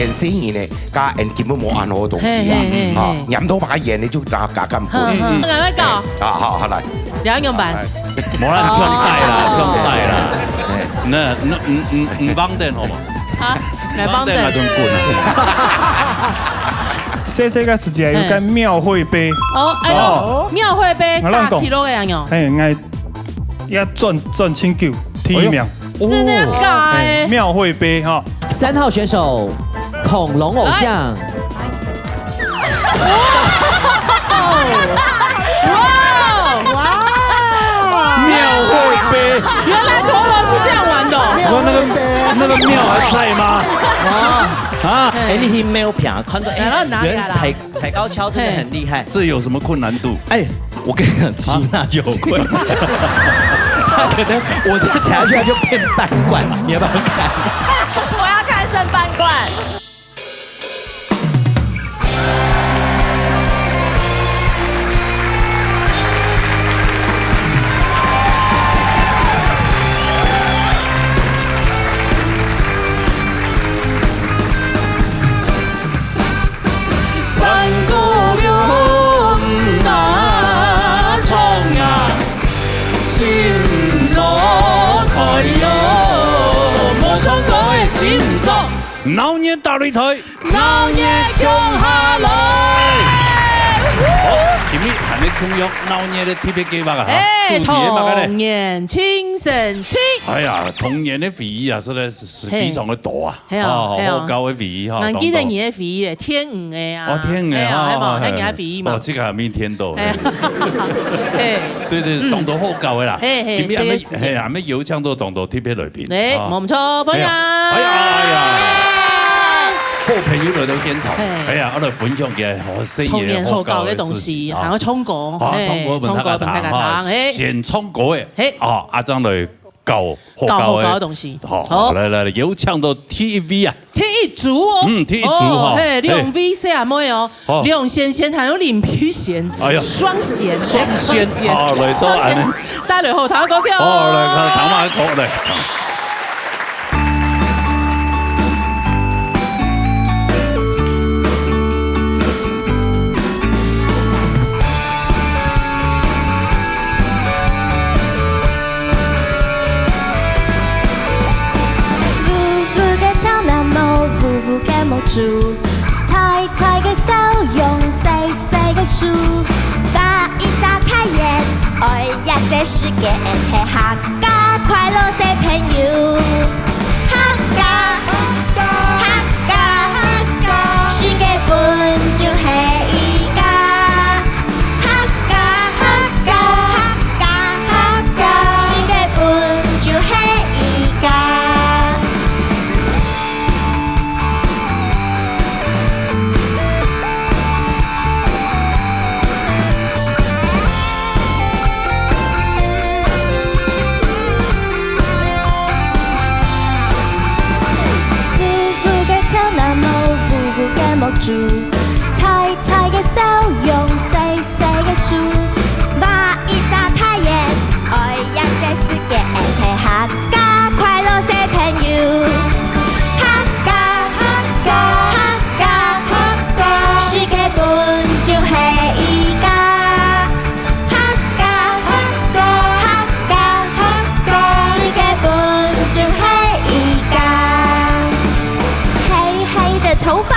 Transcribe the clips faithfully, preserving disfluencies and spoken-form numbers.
年輕人呢，佢根本無恁好个東西啊，嘿，嘿，嘿，啊，嘿。黏到把佢演的就加，加減分。好，好，嗯，嗯。我來講。啊，好，好，來。你要用板。哎。無啦，你放低啦，好。放低啦。哎。那，那，嗯，嗯，嗯，放電好無？好，來放電。放電還真滾啊。細細个時節有个廟會杯。哦，哎喲，哦。廟會杯，我亂講。大kilo个啊，喲。哎，𠊎也轉，轉清久，第一名。哎喲。 真的假的？哎，廟會杯哈。三號選手，恐龍偶像。來。哇！哇！廟會杯。原來陀螺是這樣玩的哦。我那個，那個廟還在嗎？啊？啊？哎，你去廟邊看到，哎，來，那哪裡來啦？有人踩 踩高蹺真的很厲害。嘿。這有什麼困難度？哎，我跟你講，啊？七那就有困難。他可能我這踩下去，它就變半罐，你要不要看？我要看剩半罐。鬧熱大擂台，鬧熱共下來！好，今日還有共樣鬧熱个特別計畫啊，哈，哎，主題係麼个呢？童年青春期。哎呀，童年个回憶啊，實在是，是非常个多啊。嘿。 係啊，哦，係啊。好高个回憶哈，還記得你个回憶咧，當多。天魚个啊。哦，天魚个，係啊，哦，係無？哦，係。天魚个回憶嘛。哦，這個還沒聽到。係啊。係。對，對，嗯。當多好搞个啦。係，係，今日還沒，係个時間。係啊，還沒有請到當多特別來賓。哎，啊。無錯，歡迎。哎呀，哎呀，哎呀。好朋友來到現場，係。哎呀，𠊎來分享个，哦，童年好搞个東西，啊。還有唱歌，啊，係，唱歌分大家聽，唱歌分大家聽，哈，係。先唱歌个，係。啊，阿張來 搞好搞个。搞好搞个東西。好，好。好，來，來，來，有請到第一位啊。第一組哦。嗯，第一組哈。哦，嘿，嘿。兩位細阿妹哦。好。梁先生還有林佩賢。哎呀。雙賢。雙賢。雙賢。好，來，雙賢。帶來好聽个歌曲哦。好，來，看，聽嘛，好，來。 烏烏个頭那毛，烏烏个目珠，大大个笑容，細細个手，畫一隻太陽，愛這隻世界，係客家快樂小朋友。客家，客家，世界本就係一家。 客家，客家，客家，世界本就係一家。 烏烏个頭那毛，烏烏个目珠，大大个笑容，細細个手，畫一隻太陽，愛這隻世界，係客家快樂小朋友。客家，客家，客家，世界本就係一家。客家，客家，客家，世界本就係一家。 黑黑的頭髮，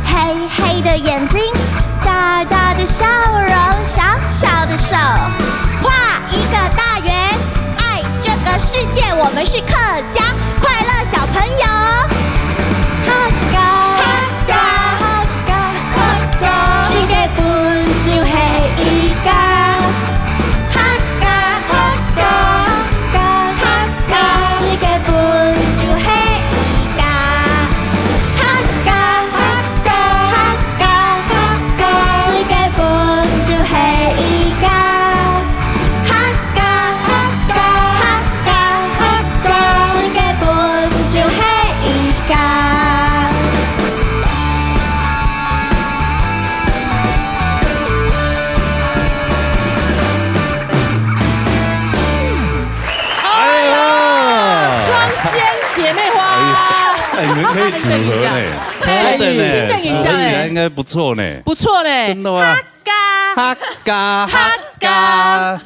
黑黑的眼睛，大大的笑容，小小的手。畫一個大圓，愛這個世界，我們是客家快樂小朋友。客家，客家，客家，世界本就係一家。客家，客家，客家，世界本就係一家。 客家，客家，客家，世界本就係一家。客家，客家，客家，客家，組合呢，真的呢，新的形象呢合起来应该不错呢，不错嘞，真的吗？嘎哈嘎哈嘎，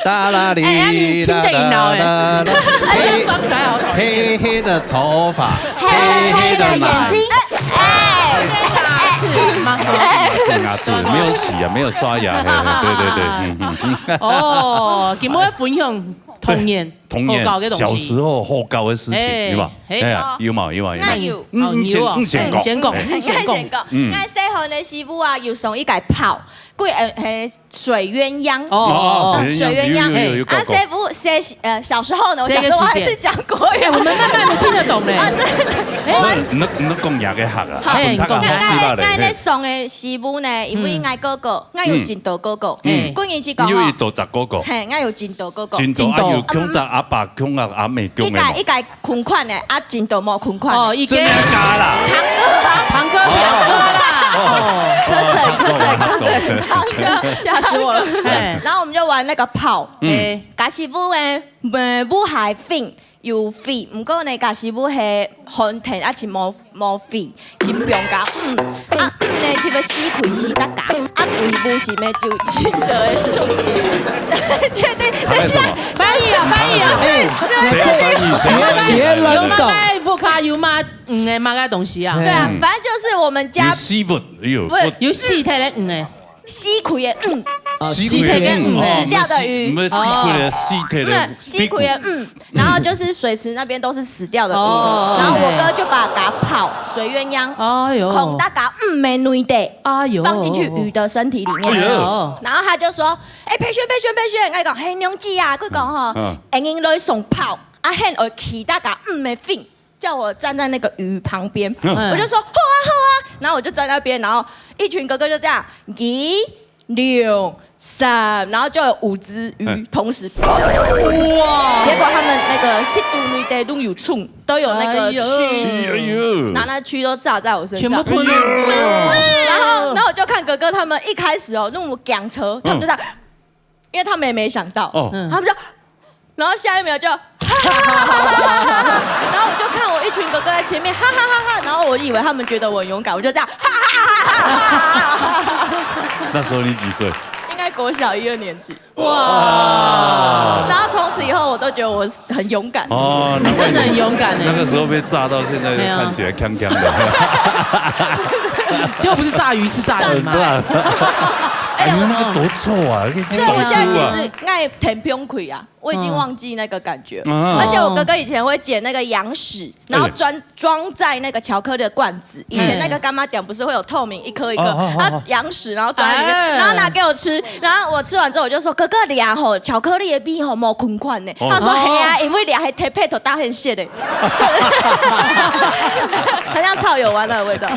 哒啦哩，哎，你清点音了哎哒哒哒哒哎，这样装起来好讨厌。黑黑的头发，黑黑黑的奶，眼睛，哎，是吗？是啊是，没有洗啊，没有刷牙，嘿嘿对对对，嗯嗯嗯。哦，今日分享童年童年好搞的东西。小时候好搞的事情，哎有吗？哎哎呀，有吗？有吗？有吗？那有嗯哦有哦先先讲，先讲哎先讲先讲，嗯我細漢个時候啊，有送一个炮，佢呃嘿水鴛鴦。哦哦哦送水鴛鴦，有有有有啊，搞过細夫細呃小时候呢，我小时候还是讲国语。哎，我们慢慢的听得懂嘞。那那那讲牙给好啊，哎他他讲好吃辣的，那那嘿送的食物呢，因为我个哥哥，我有真多哥哥，嗯个人是讲吼，你有一朵十个个，嘿，我有真多哥哥，真多啊，真多有讲在阿爸讲啊，阿妹讲的嘛一个一。个款款的，啊，真多无款款的。哦，一个真的假的啦？堂哥啊，堂哥啦，哦，可省可省可省，堂哥，吓死我了。哎然后我们就玩那个炮，哎，假使舞的呃舞鞋粉有粉，毋过呢，假使舞係寒天啊，是無無粉，真放假。嗯，啊嗯呢，就要死開死得假，啊規舞是咩就真的會中。确定？他在什么？翻译啊翻译啊，谁翻译？谁翻译？别乱搞。有吗？有吗？有吗？嗯，哎，嘛个东西啊，对啊嗯，反正就是我们家有西服，有不是有四体的嗯哎，死開的嗯，啊西西体的嗯服，死掉的鱼没有西服的西体的嗯，死開的嗯，然后就是水池那边都是死掉的鱼，哦然后我哥就把它泡水鸳鸯，哎呦，空大家嗯没内的。哎呦，放进去鱼的身体里面。哎呦哦，然后他就说：“哎、培训，培训，培训！”我讲：“嘿，娘子啊，佢讲吼嗯，哎，人来送炮，啊，很有气大家嗯没fin，叫我站在那个鱼旁边。嗯我就说：“好啊，好啊。”然后我就站那边，然后一群哥哥就这样一两三，然后就有五只鱼嗯同时，哇！结果他们那个吸毒女的都有冲，都有那个哎呦蛆，哎呦，然后那蛆都炸在我身上。全部喷了，然后，然后我就看哥哥他们一开始哦，那种赶车，他们就这样，因为他们也没想到，哦他们就，然后下一秒就，然后我就看我一群哥哥在前面，哈哈哈哈，然后我以为他们觉得我很勇敢，我就这样，哈哈哈哈哈哈，那时候你几岁？应该国小一二年级。哇，然后从此以后，我都觉得我很勇敢。哦，难怪真的很勇敢哎，那个时候被炸到现在对啊看起来康康的。结果不是炸鱼是炸你吗？对啊，哎，你们那个多臭啊！对对，我现在其实爱填胸口啊，我已经忘记那个感觉。啊而且我哥哥以前会捡那个羊屎，然后装装在那个巧克力的罐子。以前那个干妈店不是会有透明一颗一颗，哦哦哦哦然后羊屎，然后装在里面，哎然后拿给我吃，然后我吃完之后我就说：“哥哥，你啊吼，巧克力的味吼，无同款呢。”哦他说：“嘿啊，因为你还特别头大很咸的，很像草油丸的味道。”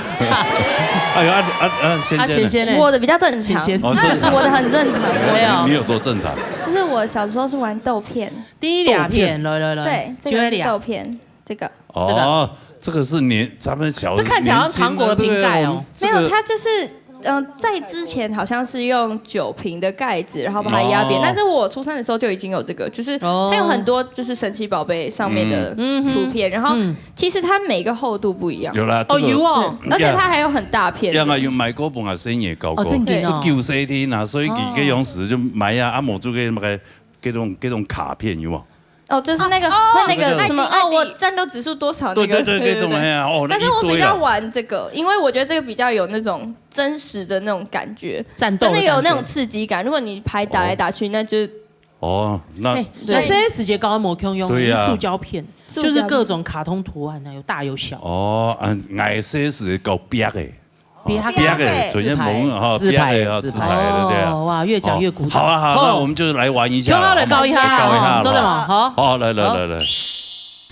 哎呦啊啊啊！仙啊，仙呢？仙仙呢？我的比较正常，仙仙哦，正常。我的很正常。没有你有多正常？就是我小时候是玩豆片，第一两片，来来来，对，这个是豆片，这个哦，这个是年咱们小这看起来好像糖果的瓶盖哦。没有，它就是。嗯，在之前好像是用酒瓶的盖子，然后把它压扁，哦但是我出生的时候就已经有这个，就是它有很多就是神奇宝贝上面的嗯图片，然后嗯其实它每个厚度不一样，有啦，哦，这个有哦，而且它还有很大片的。样啊，有买过本啊，生也搞哦，过，正经哦是九十天啊，所以你给用时就买啊，啊，某就给那个给种给种卡片有吗？哦，就是那个哦会那个哦什么哦，那个我战斗指数多少那个？对对对，给种哎呀，哦，那但是我一堆啊。比较玩这个，因为我觉得这个比较有那种真实的那种感觉，战斗的真的有那种感觉刺激感。如果你拍打来打去，那就哦，那哎，所以这些时节搞得无共样，对呀是塑胶片，塑胶就是各种卡通图案啊，有大有小。哦，啊，矮些是搞壁的，壁壁的，壁的首先蒙哈，自拍壁的啊，自拍自拍的对啊。哦，哇，越讲越古早。好啊好啊，那我们就来玩一下，刚刚来搞一下好吗搞一下，哦，真的好吗吗？好，哦，来来来来，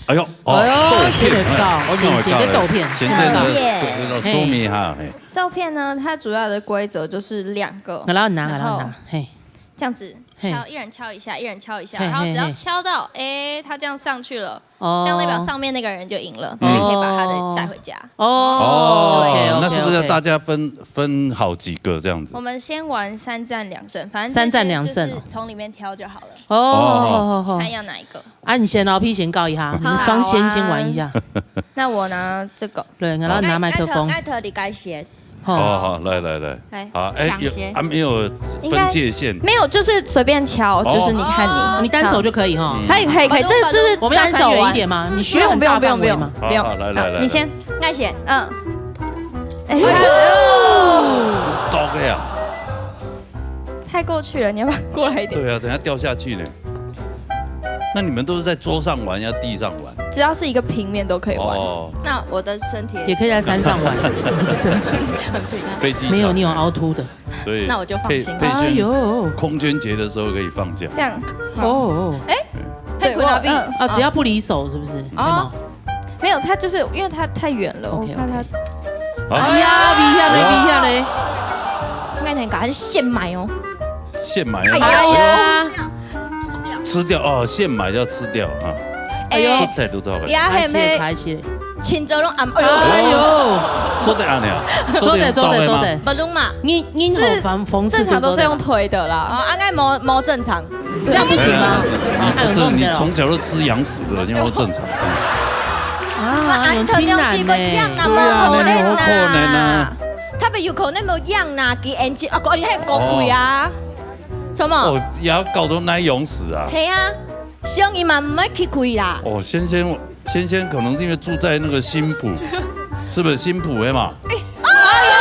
哎呦，哦，哎呦，豆写的片，搞，我写写个豆片，先先的耶说明哈，嘿，照片呢，它主要的规则就是两个，我来拿，我来然后拿，嘿，这样子嘿。敲，一人敲一下，一人敲一下，嘿，然后只要嘿，嘿。敲到，诶，他这样上去了，哦。这样代表上面那个人就赢了，哦。他就可以把他的带回家。哦，哦，OK，OK，那是不是要大家分，OK。分好几个这样子？我们先玩三战两胜，反正这些三战两胜哦。就是从里面挑就好了。哦，哦。好，好，好。看要哪一个。啊，你先哦，P先告一下，你们双先先玩一下。好啊。那我拿这个。对，然后拿麦克风。艾特，艾特李改写。 吼。哦，好，来，来，来。来，好，哎，抢先。有，啊，没有分界线。应该没有，就是随便敲，哦。就是你看你。哦。你单手就可以哈。嗯。可以，可以，可以，这，这是我们要闪远一点吗？单手玩。你需要很大范围吗？不用，不用，不用，不用。好，好，来，来，来，你先。来。我先。嗯。哎呦。高个呀。太过去了，你要不要过来一点？对啊，等下掉下去呢。那你们都是在桌上玩，要地上玩？只要是一个平面都可以玩。哦。那我的身体也可以在山上玩，你的身体。很平啊。飞机场。没有，你有凹凸的。所以那我就放心。佩，佩萱哎呦。空军节的时候可以放假。这样。哦，哦。哎，对，太困了，我，嗯。啊，只要不离手，是不是？哦。没有。没有，它就是因为它太远了，OK，我怕它。OK。好。哎呀，危险嘞，危险嘞。我跟你讲，现买哦。现买啊。哎呀。吃掉哦，现买要吃掉啊。哎呦。吃太多糟糕。呀，还没。开始，开始。 青州拢暗，哎呦。哎呦。做得按呢啊？做得，做得，做得。做得。不弄嘛。你，你好烦，是，风势正常都是用推的啦。哦，啊，应该无，无正常。这样不行吗？哎，哎，不是，你从小就吃羊屎的，你要正常。啊，啊，有困难呢。对啊，那你好可憐啊。他们有可能没有养呐，给N G啊，你还有狗腿啊？哦。什么？哦，也要搞到那样子啊？嘿啊，所以嘛，毋爱去开啦。哦，先生， 先生可能是因为住在那个新埔，是不是新埔的嘛？哎，哎呦，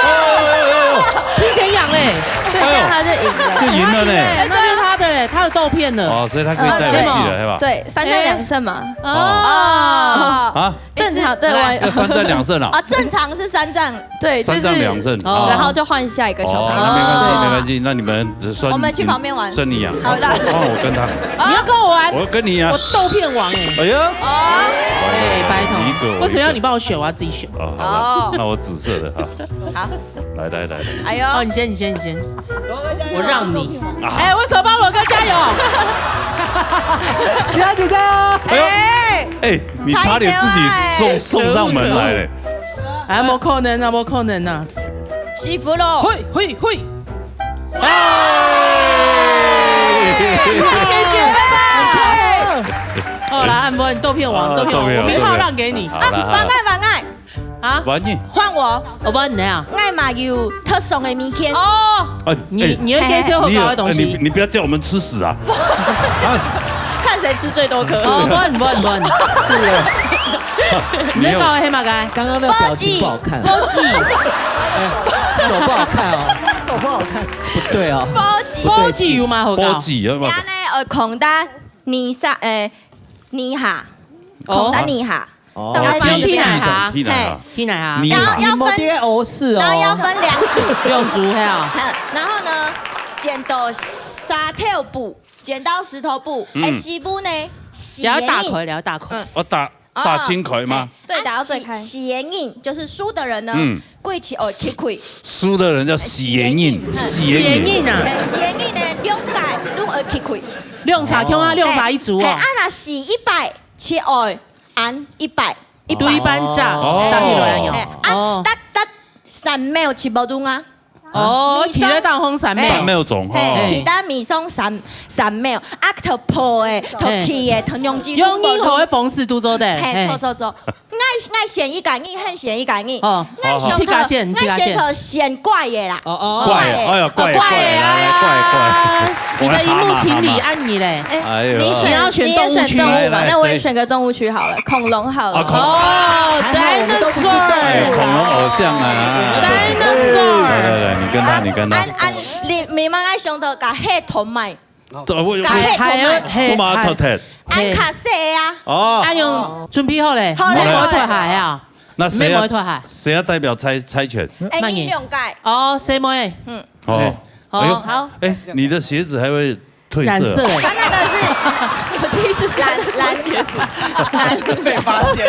哎呦，哎呦，提前养嘞。所以这样他就赢了。哎呦，就赢了呢。哎，那就是他的嘞，他的豆片了。哦，所以他可以带回去了，呃，是吧？对，三战两胜嘛。哦。哦。啊？正常，对，来。我要三战两胜啊？啊，正常是三战。对，就是，三战两胜。哦。然后就换下一个小朋友。哦，那没关系，没关系，那你们算我们去旁边玩。算你养。好的。换我跟他。你要跟我玩？我要跟你啊。我豆片王哎。哎呀。哦。哎，拜托。你一个我一个。为什么要你帮我选？我要自己选。哦，好吧，哦。那我紫色的哈。好。来，来，来，来。哎呦。哦，你先，你先，你先。我让你。啊。哎，为什么帮我哥加油？其他姐姐。哎呦。哎。哎，你差点自己送，差一点哎。送上门来嘞。哎，没可能啊，没可能啊。 师傅咯。嘿，嘿，嘿。哎！太快解决了吧！好啦，按摩你豆片王，啊，豆片王，豆片王，我们一号让给你。好啦，好啦。啊，玩爱，玩爱。啊？玩你。换我。我问你啊。我嘛有特殊的物件。哦。哎，你，哎，你要介绍好搞的东西。你有，哎，你，你不要叫我们吃屎啊！啊。看谁吃最多颗。哦，问，问，问。对啊。你要搞的是什么？刚刚那个表情不好看。波子。哎，手不好看哦。手不好看。不对哦。波子。不对劲。波子有嘛好搞？波子有嘛？然后呢，呃，空档二三，呃，二下。哦。空档二下。哦。然后放一个。踢哪下？踢哪下？嘿。踢哪下？二下。然后要分，你没得哦，是哦。然后要分两组。两组，嘿啊。嗯，然后呢，剪刀石头布。 剪刀石头布，嗯。哎，石布呢？也要打开，也要打开。嗯。哦，打，哦，打清开吗？嘿，对，打到最开。啊，石，石个人，就是输的人呢，嗯。过去哦，去开。输的人叫石个人，哎，石个人。石个人啊。哎，石个人呢，两个，两个去开。两下，共下，两下一组哦。嘿，啊，若是一百，去哦，按一百，一百。对半扎，哦。扎起来啊。嘿，啊，哦。搭，搭三秒，去无动啊。 哦，每双，提得到红三秒。三秒钟，嘿，哦。提得每双三，三秒。啊，頭破的，頭去的，頭兩支用任何的方式都做得，嘿，嘿。做，做，做。愛，愛選一个，你很選一个，你。哦，愛選頭，好，好。自家選，自家選。愛選頭選怪的啦。哦，哦。怪的，哎呀，怪的，哦，怪的，怪的，來，來，怪的，怪的。你的螢幕清理按你嘞。哎，哎呦。你選，你要選動物区。你也選動物嘛，來，來，那我也選个動物区好了，恐龙好了。啊，恐龙。哦，还好我们都不是动物啦。哎，恐龙偶像啊。Dinosaur。来，来，来，你跟他，你跟他。啊，啊，你，你嘛愛想到个系统嘛。對，我有，个系統嘛。海，海，我嘛要脫鞋。安卡西啊。哦。啊，用準備好嘞，好嘞，你們無脫鞋啊？好嘞。那誰要，你們無脫鞋？誰要代表猜，猜拳？哎，慢點。你兩个。哦，誰妹？嗯。哦。哎。 哦，哎呦，好。哎，你的鞋子还会褪色啊？染色了。刚刚的是，我第一次看到蓝，蓝，鞋子。被发现。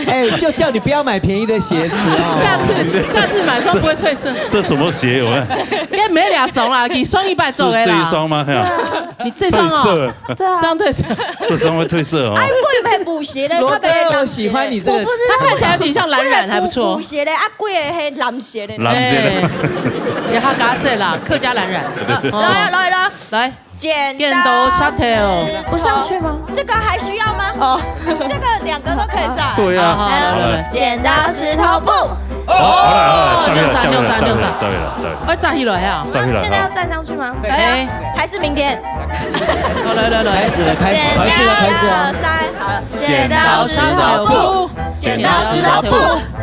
哎，就叫你不要买便宜的鞋子哦。下次，下次买的时候不会褪色。这什么鞋？我看。应该没两双啦，你双一半走的啦。这，这一双吗？对啊。你这双哦，褪色。对啊。这样褪色。这双会褪色哦。哎，贵买补鞋的，罗哥，他的我喜欢你这个。我不是，他看起来有点像蓝染，还不错。补鞋的啊，贵的黑蓝鞋的。蓝鞋的。哎，也好，给他睡啦，客家蓝染。来来来来，来。 剪刀石头。不上去吗？这个还需要吗？哦，这个两个都可以上。对啊。好，好，来，来，来。剪刀石头布。哦，好了，好了，站起来，六三，站起来，六三，站起来，六三。站起来，站起来。哎，站起来啊。站起来，现在要站上去吗？哎，还是明天？好，来，来，来。开始了，开始了，开始了，开始了。剪刀石头布。好了。剪刀石头布。剪刀石头布。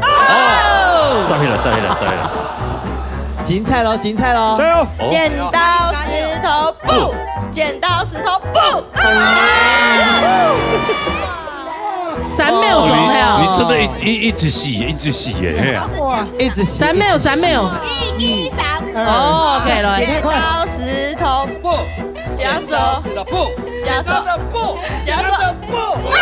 哦。站起来，站起来，站起来。精彩喽，精彩喽。加油！哦。剪刀石头布，剪刀石头布。啊！三秒钟哦，你，还有。你真的一，一，一直洗，一直洗耶，嘿啊。哇，一直洗，三秒，三秒。一二三。哦，OK，来。剪刀石头布，剪刀石头布，剪刀石头布，剪刀石头布。啊！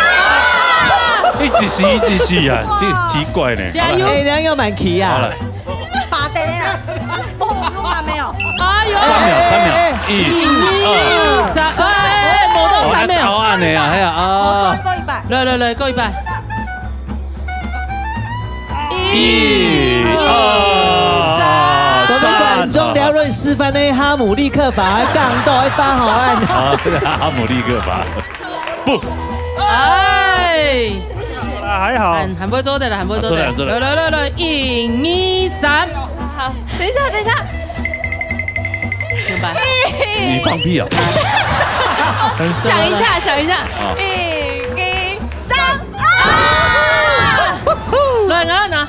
一直洗，一直洗啊，这奇怪呢。加油！好了。哎，人家要满题啊。好了。 八点的啦。哦，有完没有？哎呦，三秒，三秒，哎，一，二，三，哎，哎，哎，没到三秒。哦，还要倒按呢啊，哎呀，啊。我说过一半。来，来，来，过一半。一，二，三。各位观众，三。了解示范的哈姆立克法，讲到一半好按。啊，哈姆立克法。 不。哎。啊，还好。很，很會做得了，很會做得了。啊，做得了，做得了。來，來，來，來，一、二、三。好，等一下，等一下。明白。你放屁啊？想一下，想一下。啊。一、二、三。啊！來，我要拿。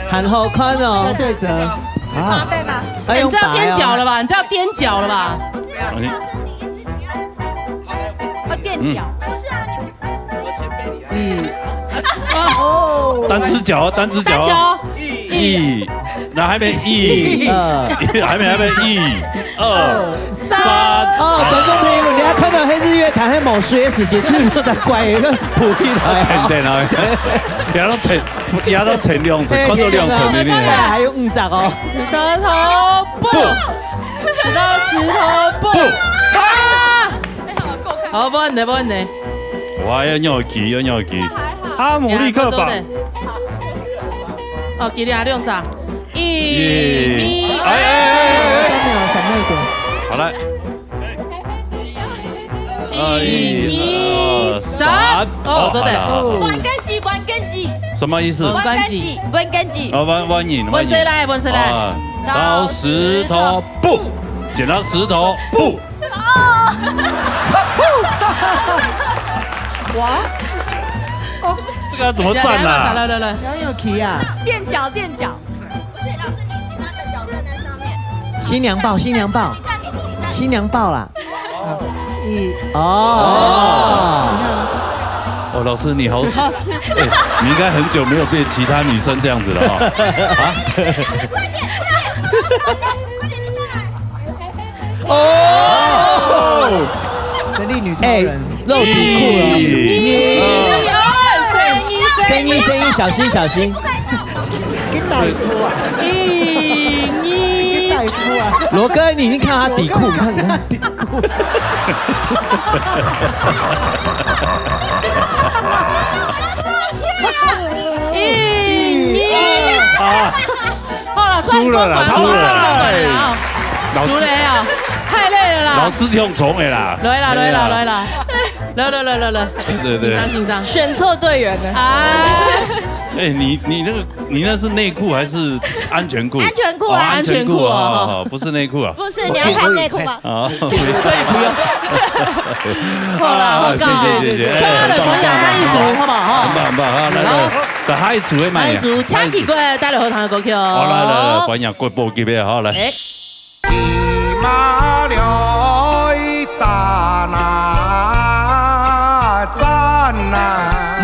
很好看哦。在對折。啊。哎，你知道踮腳了吧？你知道踮腳了吧？啊，你 要垫脚。嗯。不是啊，你，我先背你啊。一。哦。单只腳，单只脚。单脚。一。一。那還沒一。一。二。還沒，還沒，一，二，三。哦，觀眾朋友，你還看到黑日月潭，還無水的時節，就是在怪，那補起來啊。真的啊，壓到前，壓到前兩層，看到兩層的呢。哎，還有五隻哦。石頭布。 石頭，石頭布。啊！好，無問題，無問題。哇，要尿急，要尿急。哈姆立克法。哦，今天還有啥？一，一，二，哎，哎，哎，哎。三秒，三秒鐘。好，來。一，二，三。哦，做得。好，好，好。換根筋，換根筋。什麼意思？換根筋，換根筋。哦，換，換人，換人。換誰來？換誰來？啊，刀石頭布，剪刀石頭布。哦。哇，這個要怎麼站啊？來，來，來，來。要有題啊。墊腳，墊腳。不是，老師，你，你拿你的腳站在上面。新娘抱，新娘抱，你站，你自己站。新娘抱啦。 啊，一。哦。哦，老師你好。老師。哎，你應該很久沒有被其他女生這樣子了哈。啊？快點，快點，快點，快點，快點，快點下來。哦。真的女超人。哎，露底褲了。一，二，三，一，三，一，三，一，小心，小心。不可以这样。給打一波啊。一，二，給打一波啊。羅哥，你已經看他底褲，你看，你看。 一，二。啊。好了，輸了啦，輸了啦。輸了啦，老師。輸了啊，太累了啦。老師挺重的啦。來啦，來啦，來啦。來，來，來，來，來。對，對，對。緊張，緊張。選錯隊員了。哎。哎，你，你那個 你那是內褲還是安全褲？安全褲啊。哦，安全褲啊，安全褲啊，哦，不是內褲啊。不是，你要看內褲嗎？哦，可以不用。好啦，啊，我告訴你，謝謝，謝謝，哎，漂亮的朋友，很棒，下一組，好不好？很棒，很棒，好，來，來，好。來，下一組的嘛。下一組，請佢過來帶來好聽的歌曲哦。好，來，來，來，歡迎郭寶級的，好，來。哎。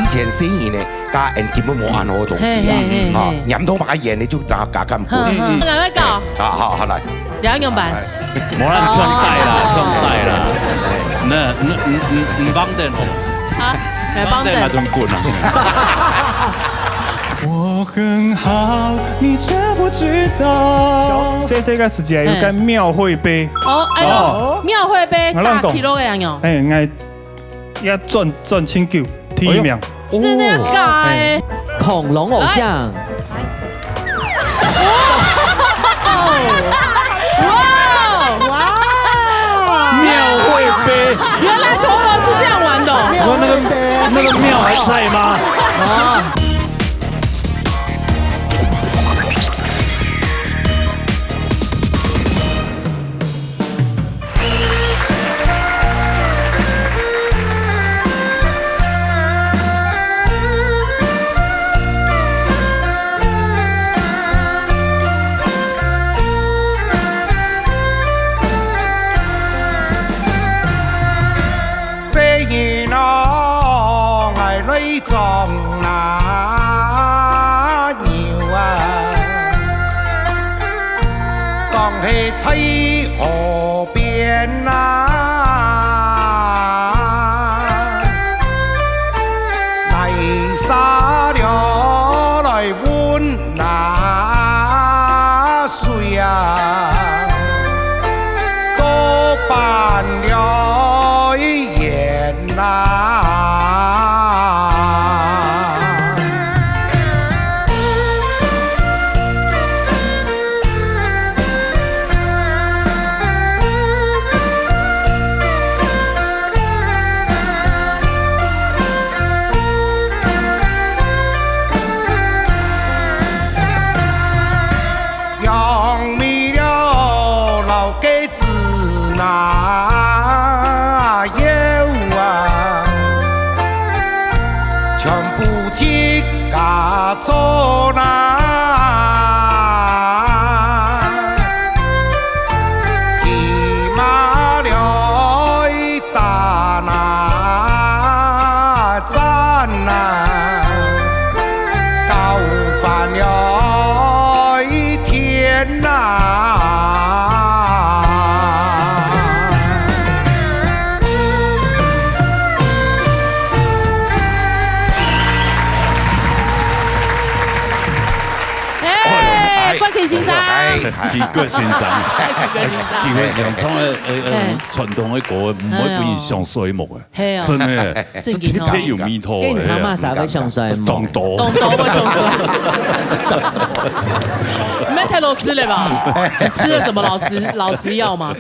以前細人呢，甲現今都無恁好个東西啊，嘿，嘿，嘿，啊，嘿。黏到把个眼呢就拿加減分。嗯，嗯。嗯。敢會搞？啊，好，好，來。你要用板。哎，無啦，你放帶啦，放帶啦。那，那，你，你，你放等哦。好。來幫等。那種滾啊。我很好，你知不知道？小，細細个時節有个廟會杯。哦，哎喲，哦。廟會杯，我亂講。大kilo个啊喲。哎，𠊎也轉，轉清久，第一名。哎喲。真的假的？哎。恐龍偶像。來。 哇！哇！廟會杯。原來陀螺是這樣玩的哦。廟會杯。我那個，那個廟還在嗎？啊。 細人哦，𠊎來裝那牛啊，講係在河邊啊，泥沙了來搵 那水啊，做伴了緣啊。養米了，老个子那有啊，全部自家做那。 騎馬了打那戰啊，高翻了天哪。 哎，郭启先生。哎，哎。郭启先生。郭启先生。郭启先生唱个，呃，呃，哎。傳統个歌，毋會分人想睡目个。哎喲。係啊。真个，正經哦。特別有味道个。跟你他媽啥个想睡目？當多。當多會想睡。你們太老實了吧？你吃了什麼老實，老實藥嗎？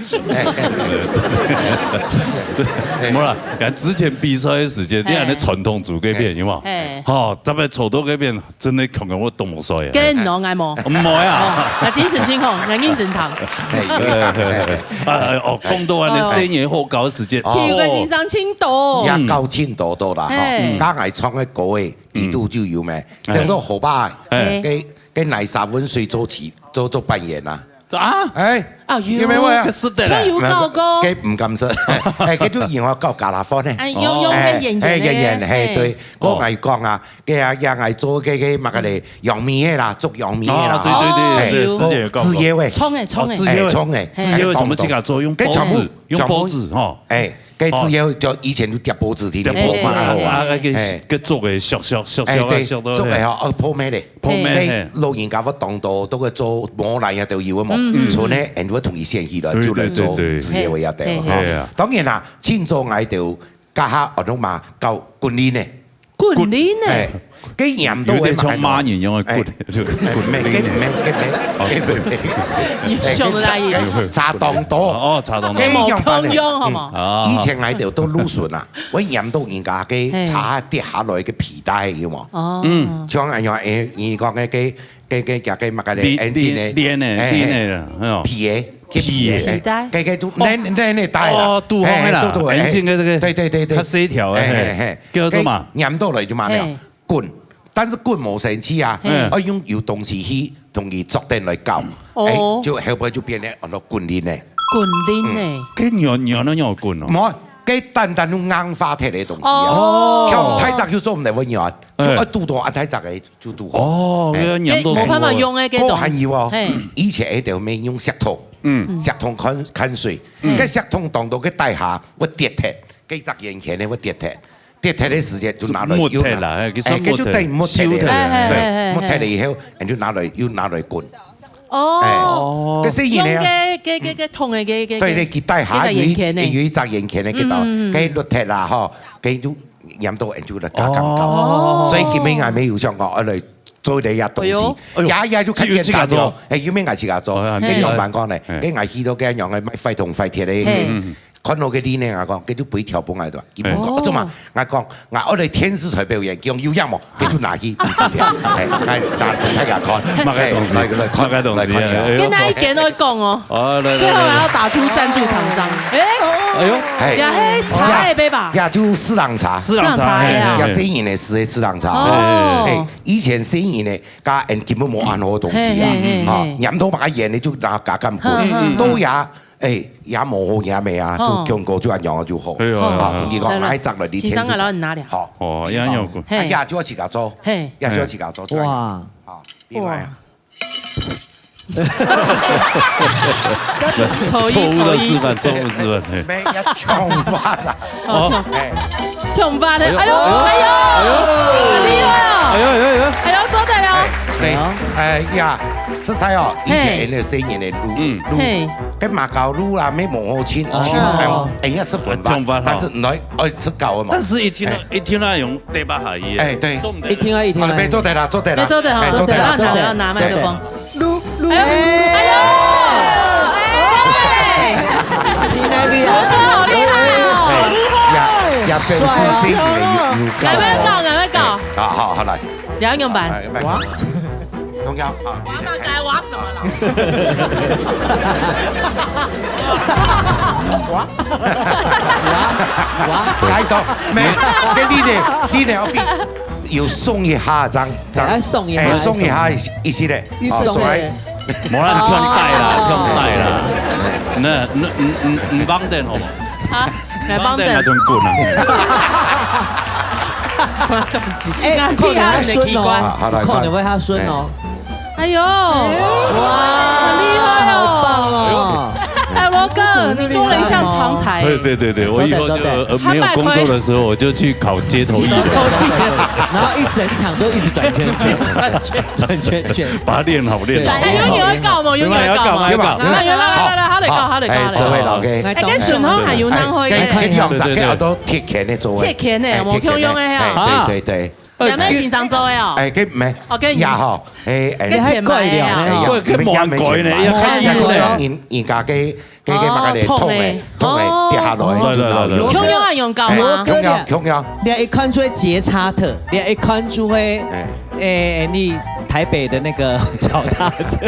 無啦，之前比賽个時間，哎。你看那傳統組該片，有無？哎。吼，特別唱到該片， 真个強強，我當無睡啊。跟你講，𠊎無。毋會啊。哦，𠊎精神真好，𠊎認真聽。哎，哎，哦，講到恁樣，哦。細人好搞个時節。哦。體育个先生真多。也搞真多多啦，吼。哎。嗯。剛才唱个歌个，底肚就有咩，嗯。整個河壩，哎。該，該泥沙搵水做起，做，做扮演啊。 啊？哎，啊，有。有沒有啊？可是的嘞。就有搞過。該毋敢說。哎，該就以後搞卡拉歡呢。哎，用，用个演員呢。哎，哎，演員，嘿，嘿。對。哦。𠊎來講啊，該啊，也來做該个麼个嘞，養米个啦，捉養米个啦，哦，對，對，對，吼。哎，對，有。之前有搞過。紙鷂个。蔥个，蔥个。哦，紙鷂个。哎，蔥个。紙鷂个全部自家做，用報紙，該全部，用報紙，吼。哎， 該紙鷂就以前就疊報紙，疊報紙，哎，哎，哎。啊，該，哎。該做个小小小小个，哎，對，小个，做个吼，哦，泡麵个。泡麵，嘿。該老人家會當多，都會做無賴啊，都有个嘛。嗯，嗯。賰个，嗯。俺會同佢選起來，對，就來做紙鷂个也得，對，對，對。吼。對啊。當然啦，清朝𠊎兜家下安到嘛，搞滾輪个。滾輪个？哎， 該黏到个嘛，有點像馬人樣个滾，哎，就滾，哎，毋係，該毋係，該毋係，哦。該毋係。你想到哪裡？差當多。哦，差當多。該無共樣，好無？嗯。啊。以前𠊎兜都攄筍啊，會黏到人家个，嘿。茶跌下來个皮帶，有無？哦。嗯。像恁樣，哎，你講个，該，該，該，該，該麼个咧？鏈，鏈，鏈个，哎，鏈个啦，哎喲。皮个，皮个。皮帶。哎，該，該都，哦。那，那，那帶啦。哦，拄好个啦，哎，都，都，哎。環境个這個，對，對，對，對。較細條个，哎，嘿。哎，哎，叫做嘛？該黏到來就嘛了。嘿。 滾，但是滾無生趣啊，嘿。愛用有東西去同佢捉等來搞，哦。哎，就後背就變成安到滾輪个。滾輪个。嗯。該軟軟个軟滾哦。無，該單單用硬化忒个東西啊。哦。像大隻就做毋得會軟，就愛堵到啊大隻个就堵好。哦，哎。該黏到，該無辦法用个該種。還有哦，嘿。以前一定愛用錫桶，嗯。錫桶看，看水，嗯。該錫桶當中个底下會跌忒，該隻圓圈个會跌忒。跌忒个時節就拿來又拿，木忒啦，哎，佢算哎，佢就等於木忒个，木忒啦。哎，哎，哎，哎，對，木忒了以後，哎。你就拿來又拿來滾。哦，哎，哦。該細人仔啊，用該，該，該，該桶个，該，該，對，該，該佢底下有一，該个圓圈个。有一隻圓圈个，佢就，嗯，嗯，嗯。該落忒啦，吼，該就黏到，哎，就來加減搞。哦。所以今晡日𠊎也有想講，愛來做一個東西。哎喲。哎喲。也，也就較簡單了。自己，自家做。哎，因為𠊎自家做，哦，該仰般講呢，哎。該𠊎去到該樣个賣壞銅壞鐵个，嘿。嗯。 看到个理念，𠊎講，該就分一條分𠊎對吧？佢問講，哎。做麼？𠊎講，𠊎愛來電視台表演，佢講有影無？該就拿去電視台，哎，來，拿分大家看，麼个東西？哎，來，來看，麼个東西？來看一下。哎，跟大家一點都講哦。哦，來，來，最後還要打出贊助廠商。哎，哎喲，哎，呀，嘿，茶葉杯吧。呀，就四郎茶。四郎茶，四郎茶，哎呀。哎，哎，哎。呀，細人仔个四郎茶。哦。哎，以前細人仔个，加，嗯，根本無恁好个東西啊。嘿，嘿，嘿，啊，嘿。黏到麼个圓个就拿加減滾，嗯，嗯，嗯。都也 哎，也無好，也無啊，就哦。強哥就恁樣就好。哎喲，啊，哎喲。同佢講，來，來，來，𠊎摘來你先生啊，天使。然後你拿了。好。哦，也有過。嘿。哎呀，就愛自家做。嘿。呀，就愛自家做出來。哇。好，另外啊。哇。錯誤的示範，錯誤示範，嘿。沒，要想法啦。哦。哎。 痛發的，哎喲，哎喲，哎喲，哎喲，很厲害哦。哎喲，哎喲，哎喲。哎喲，做得了。哎，對，哎呀，實在哦，以前人个細人仔个路，嗯。路，嘿。跟馬高路啦，沒無好親，哦。親，哎，哎，應該係混吧，痛發哈。但是來，哎，出搞的嘛。但是一聽到，哎。一聽到用對吧，哈，也，哎，對。重點。一聽到，一聽到。啊，沒做得啦，做得啦。沒做得哈，哎，做得啦，做得啦，做得啦，拿麥克風。對。 擼，擼，哎喲，哎喲，哎，天哪，你啊。罗哥好厲害哦。哎，呀，呀，表示性的有，有夠。來，不要搞，來，不要搞。好，好，好，來。你要用板。哎，用板。哇。用掉，好。我要不要该挖什么了？哇。哇。来，到，没，跟你的，你的要比。 有鬆一下，正，正，哎，鬆一下，哎，鬆一下一，一息咧。一息咧。哦，鬆一下。無啦，你放低啦，放低啦。那，那，嗯，嗯，嗯，放點好無？啊，來放點。放點那種滾啊。不然東西，哎，那屁啊，有點奇怪。啊，好，來，可能會較順哦。哎。 哎呦，哇，很厲害哦。好棒哦。哎，罗哥，你多了一項長才。对对对对，我以后就，呃，没有工作的时候，我就去考街头艺人。然后一整场都一直转圈圈。转圈圈。把它练好，练好。哎，有人要搞吗？有人要搞吗？有人要搞吗？有人要搞吗？来，来，来，来，好，来，搞，好，来，搞，哎，好，来，搞。这位老哥。哎，跟顺风还有人会，哎，跟，跟你讲，对，对，对。这个都铁钳的座位。铁钳的，哎，我共用的呀。铁钳的，哎，对，对，对。 呃，也毋係先生做个哦。哎，佢毋係，哦，佢也好，哎，哎，佢錢買个啊。哎呀，佢，佢無人改呢，也較優呢。人，人家个，个，个麼个咧，哦，痛个，痛个，哦。跌下來，哦。就那有。來，來，來，來。共樣啊，用搞嗎？哎，共樣，共樣。你也看出節差特，你也看出个，哎。哎，你台北的那個腳踏車。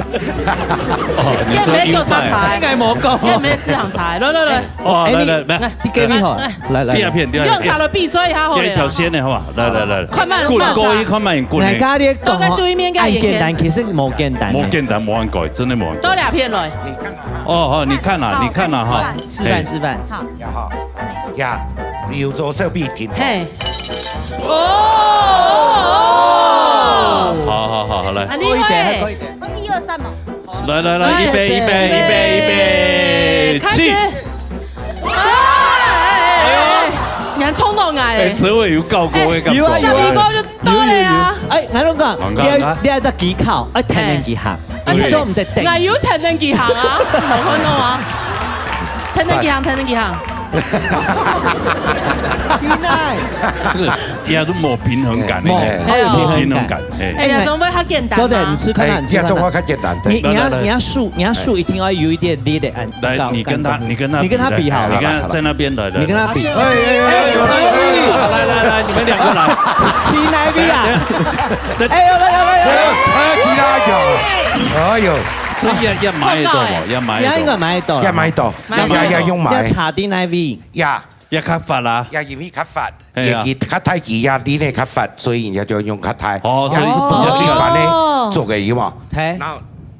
哦，你說優待。應該無講。應該無市場差，來，來，來。 哦，哎，來，來，來。你，你給你好，來，來，來。第二片，第二片。用手來比，所以較好咧啦。第二條線的，好吧？來，來，來。快慢，滾，慢。過一，快慢，滾。來，跟你講哦，都在對面，按簡單，其實無簡單呢。無簡單，無恁改，真的無恁改。多兩片來。哦，哦，你看啦，好，你看啦，哈。示範，示範，嘿。示範。好。呀，哈。呀，有做手臂挺好。嘿。哦，哦，哦。好，好，好，好，來。啊，你會。多一點，多一點。哦，一二三嘛。 來，來，來，來，預備，預備，預備，預備，開始。起。哎，哎，哎，哎，你還衝動啊，哎，哎。這位有搞過，哎，我也搞過。有啊，有啊。十二個就到了呀。有，有，有。哎，𠊎同你講，你愛，你愛个技巧，愛聽人佢行，哎。你做毋得等。哎，有聽人佢行啊，無看到啊。聽人佢行，聽人佢行。 天哪！這個也都無平衡感的，無，無平衡感。無平衡感，哎。哎，你總會較簡單嘛。做得，你試看看，哎，你試看看。這種我較簡單，對。你，你要，來，來，來。你要手，你要手一定要有一點力的，哎，來，搞，你跟他，搞，你跟他比，你跟他比好了。你跟他在那邊，來，來，你跟他比。來。哎，哎，哎，哎，哎，來，來，來，來，你們兩個來。去哪裡啊？來，來，來。哎呦，來，來，來，來。哎，哎，其他有。哎呦。是要，要買得到無？要買得到。要應該買得到啦。要買得到。買得到。要，要用買。要插進來喂。呀。 也較闊啦。也因為較闊，嘿啊。也佢較大支呀，你呢較闊，所以人家就用較大。哦，所以也係不一般的做个，有無？嘿。然後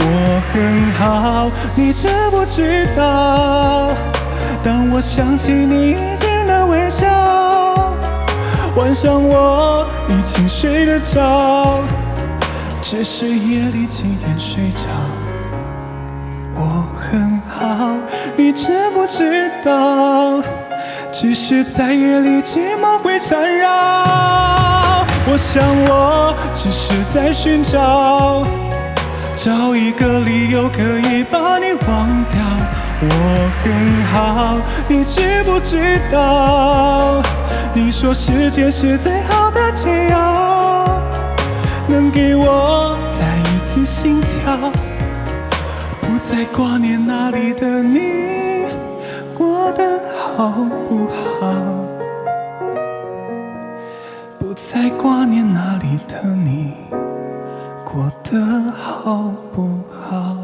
我很好，你知不知道？当我想起你以前的微笑，晚上我已经睡得着，只是夜里几点睡着。我很好，你知不知道？只是在夜里寂寞会缠绕。我想我只是在寻找，找一个理由可以把你忘掉。我很好，你知不知道？你说时间是最好的解药，能给我再一次心跳，不再挂念那里的你。 过得好不好？不再挂念那里的你，过得好不好？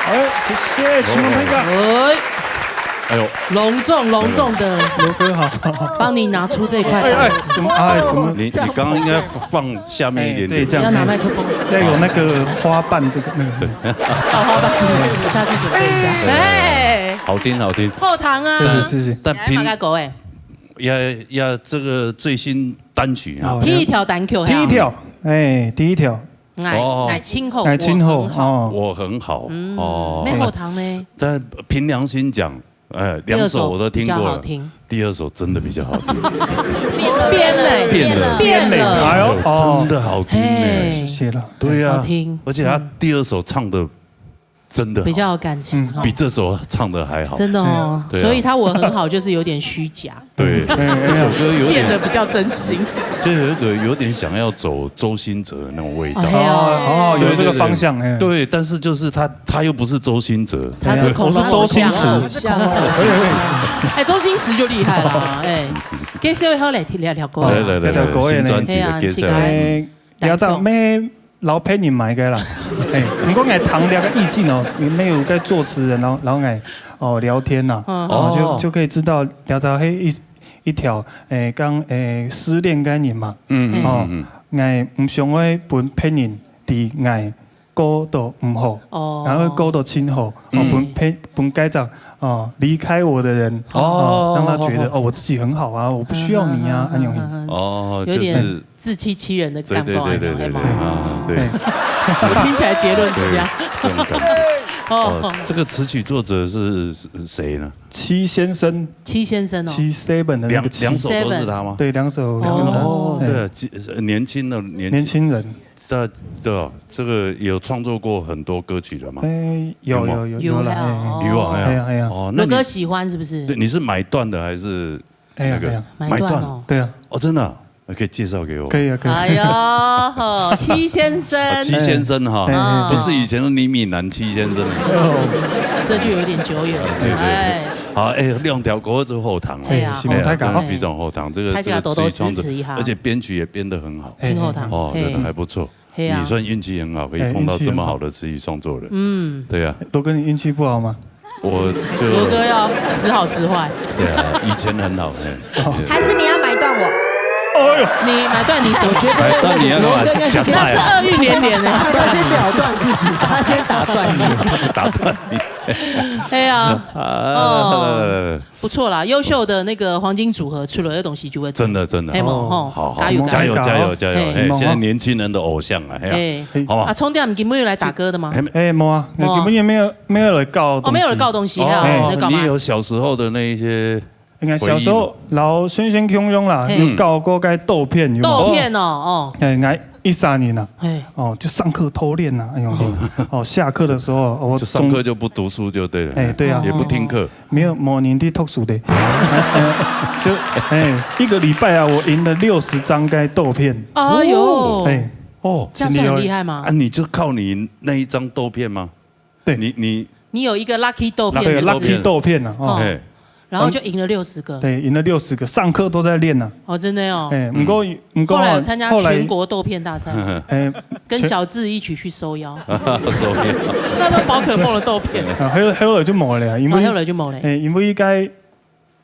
哎，谢谢徐梦大哥。哎，哎呦，隆重隆重的，罗哥好。帮你拿出这块板子。哎，哎，怎么，哎，怎么？你，你刚刚应该放下面一点点。哎，对，这样，要拿麦克风。要有那个花瓣，这个，那个。好，好，把子留下去准备一下。哎，好听，好听。后堂啊，谢谢，谢谢。但平，来，马盖狗哎。呀，呀，这个最新单曲啊。哦，第一条单曲，第一条，哎，第一条。 哎，哦。哎，今后，哎，今后，我很好。哦。嗯，哦。没后堂呢。但凭良心讲，哎，两首我都听过了，第二首比较好听。第二首真的比较好听。变了，变了，变了，变了。哎呦，哦。真的好听呢。嘿。谢谢了。对呀，好听。而且他第二首唱得真的好。比较有感情哈。比这首唱得还好。真的哦，对啊。所以他我很好，就是有点虚假。 对，哎，这首歌有点变得比较真心。就有一个有点想要走周兴哲的那种味道。哎呀。哦，哦，有这个方向，对，对，对。哎。对，但是就是他，他又不是周兴哲。他是孔老偶像。我是周星驰。孔老偶像。哎，周星驰就厉害了，哎。介绍一下来，聊聊歌。来，来，来，来，聊聊歌呢。新专辑的介绍。哎呀，很期待。哎，聊到咩 老骗人买个啦。哎，不过哎，谈聊个意境哦，你没有跟作词人，然后，然后哎，哦，聊天呐，嗯。哦，就，哦。就可以知道聊到嘿一，一条，哎，刚，哎，失恋个人嘛。嗯，嗯，哦，嗯，嗯。哎，不想要分骗人，的哎，过得不好，哦。然后过得真好，哦，嗯。分骗，分该种，哦，离开我的人，哦。哦，让他觉得，哦。哦，我自己很好啊，我不需要你啊，嗯，嗯，嗯，那种。嗯，嗯，嗯。哦，有点就是 自欺欺人的感觉，对，对，对，对，对，有没有？对，啊，对。哎。我听起来结论是这样。对，这种感觉。哦。哦，这个词曲作者是，是谁呢？戚先生。戚先生哦。戚seven的那个戚。两，两首都是他吗？对，两首，两首。哦，哎。对，几，年轻的，年轻，年轻人。对，对哦，这个有创作过很多歌曲了吗？哎，有，有没有？有，有啦，有啦，哎，哎。哦。有啊，哎呀。哎呀，哎呀。哦，那你，罗哥喜欢是不是？对，你是买断的还是 哎呀，那个，哎呀。买断。买断哦。对啊。哦，真的啊？那可以介绍给我。可以啊，可以。哎呀，吼，戚先生。啊，戚先生哈，哎，哎，哎。不是以前的李米男戚先生。哦。这就有点久远了，对，对，对。哎。好，哎，两条歌就后堂了。哎呀，哎，是吗？哎呀，太感动。真的非常后堂，这个，大家多多这个词曲创作，支持一下。而且编曲也编得很好。哎，哎，哎。挺后堂，哦，对，哎。还不错。 嘿啊。你算运气很好，可以碰到这么好的词曲创作人。哎，运气。嗯。对啊。罗哥，你运气不好吗？我就，罗哥要时好时坏。对啊，以前很好，嘿。哦。还是你要买断我？哎呦。你买断你什么？我觉得买断你要干嘛？罗哥应该是，假赛啊。那是厄运连连欸。他先了断自己吧。他先打断你。打断你。哎呀，啊，哦。来，来，来，来。 不错啦，优秀的那个黄金组合出来的东西就会真的，真的。嘿嘛，哦。吼，好，好，加油，加油，加油，加油，加油。嘿。嘿，现在年轻人的偶像啊，嘿啊。嘿。好吧。啊，充电今天又来打歌的吗？嘿，哎，没啊，那根本也没有，没有人告东西。哦，没有人告东西啊，哦，那干嘛？你有小时候的那一些回忆吗？应该小时候，老先生共样啦，嘿。有告过该豆片，有没有？豆片哦，哦。哎，应该一三年啊，嘿。哦，就上课偷练啊，哎呦，哦，下课的时候，我就上课就不读书就对了，哎，对啊。也不听课。 没有，没人在读书的。就，哎，一个礼拜啊，我赢了六十张该豆片。哎呦。哎。哦。这样算很厉害吗？啊，你就靠你那一张豆片吗？对。你，你你有一个lucky豆片，对，是不是？Lucky豆片啊，哦。哦。嘿。然后就赢了六十个。对，赢了六十个，上课都在练啊。哦，真的哦。哎，不过，不过后来有参加全国豆片大赛吗？哎，跟小智一起去收妖。收妖。那都宝可梦的豆片。啊，后来，后来就没了呀，因为，哦，后来就没了。哎，因为该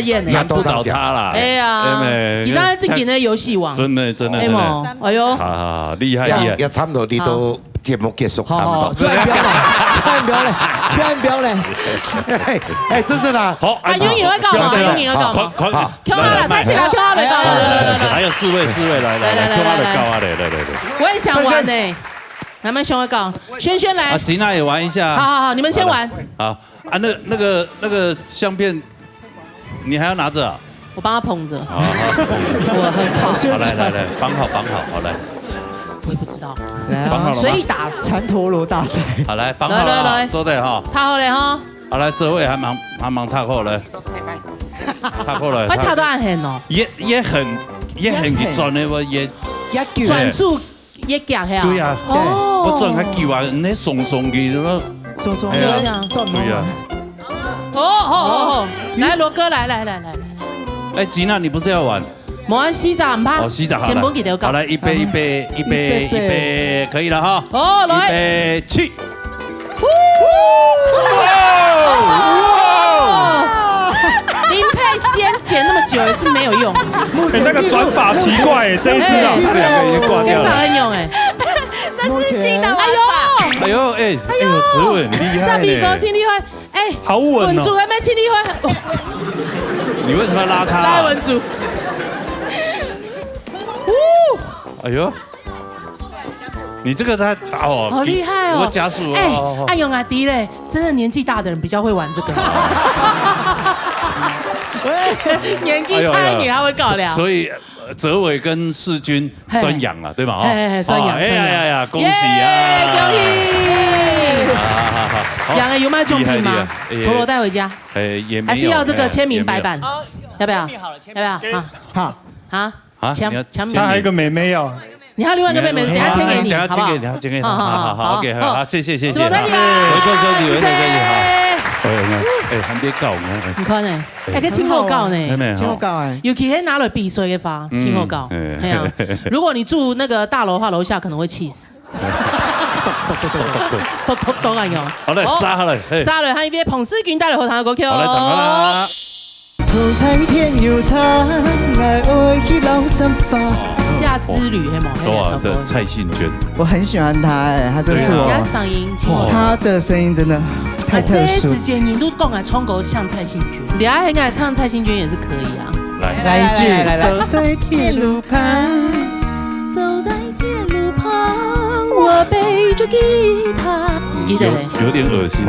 演的。难不倒他啦。哎呀，对不对？你知道他正经的游戏王。真的，真的，哎呦，真的。哎呦。好，好，好，厉害，厉害。也，也差不多，你都节目结束差不多。好，好，好，千万不要嘞，千万不要嘞，千万不要嘞。哎，哎，真的啦。好，啊，永远会搞嘛，不要，不要，永远会搞嘛。好，好，好。跳好了，来，来，抬起来，跳好了，来，来，来，来，来。还有四位，四位，来，来，来，来，来，来，跳好了，来，来，来。我也想玩呢。咱们先来搞，轩轩来。啊，吉娜也玩一下。好，好，好，你们先玩。好，啊，那，那个，那个相片，你还要拿着啊？我帮他捧着。好，好，好。我很好。好，来，来，来，绑好，绑好，好，来。我也不知道。来啊，绑好了吗？随意打。缠陀螺大赛。好，来，绑好了啊，来，来，来。坐对哈。踏好了哈。好，来，这位还蛮，还蛮踏好了。踏好了，快踏到暗黑哦。也，也很，也很专的，我也，也久。转速 也行嘿啊？对啊，哦。我转较久啊，你松松个，什么？松松个，哎呀，转毛啊。对啊。哦，好，好，好。来，罗哥，来，来，来，来，来。哎，吉娜，你不是要玩？没关系，西长很怕。哦，西长，好，先不给他搞。来。好，来，预备，预备，预备，预备，预备，可以了哈。哦，来。预备，起。哦。林佩仙剪那么久也是没有用。哎，那个转法奇怪，这一只啊。哎。两个已经挂掉了。跟长很勇哎。 这是新的玩法。哎呦，哎呦，哎，哎呦，哎呦，子文很厉害呢。赞比哥，请你回，哎，好稳哦。稳住，还没请你回，稳住。你为什么要拉他啊？来，稳住。呜，哎呦，你这个他，哦，好厉害哦。我加速哦。哎，哦，哦。哎呦，阿弟嘞，真的年纪大的人比较会玩这个。年纪大一点，哎呦，哎呦，他会搞了。所，所以，呃，哲伟跟世钧 嘿。算贏了，对吧？哦。嘿，嘿，嘿，算贏，哦，哎呀，算贏。呀，呀，恭喜啊！耶，恭喜！好，好，好，好。贏了有卖獎品吗？厉害，厉害。哎，陀螺带回家。哎，也没有，还是要这个签名白板？哎，也没有。要不要？签名好了，签名。要不要？啊？好。啊？啊，签，你要签名。签名。他还有一个妹妹哦。你还有另外一个妹妹，等一下签给你，等一下签给你，好不好？等一下签给你，好，好，好，好，好，好，OK，好，好，谢谢，谢谢。什么东西啊？好，回头休息，回头休息，好。谢谢。哎，你看，哎，还没告，你看，哎。你看呢？ 哎，个真好搞呢。真的哦。真好搞哎。尤其是拿來比賽个話，嗯，真好搞。哎。嘿啊，如果你住那個大樓的話，樓下可能會氣死。咚咚咚咚咚咚。咚咚咚啊，有。好嘞，哦，殺好了，嘿。殺了，還有一邊彭世軍帶來好聽的歌曲哦。好嘞，等等啦。夏之旅，嘿嘛，嘿，對啊，對，蔡幸娟。 我很喜歡她哎，她真是我，對啊。人家嗓音清楚。她的聲音真的太特殊。啊，這時間你都講啊，唱歌像蔡幸娟，你愛很愛唱蔡幸娟也是可以啊。來。來一句。來，來，來，來。走在鐵路旁，走在鐵路旁，我背著吉他。嗯，記得嘞。有，有點噁心。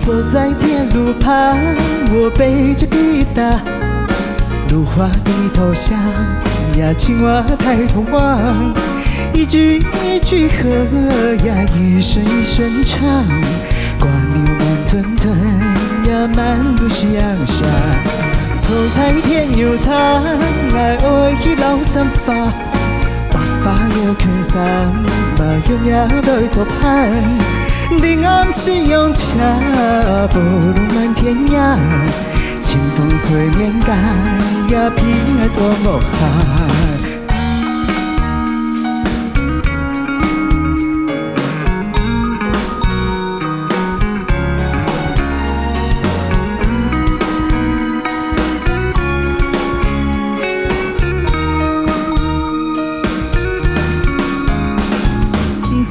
坐在鐵路旁，我背著吉他， 如花的頭像，也請我太空望。一句一句和呀，一聲一聲唱，蝸牛慢吞吞呀，漫步夕陽下。坐在鐵牛車，𠊎愛去老三花，白髮要裙衫，白玉也來做伴。你暗時用車，布浪滿田野。 清風吹面頰，也陪𠊎做無閒。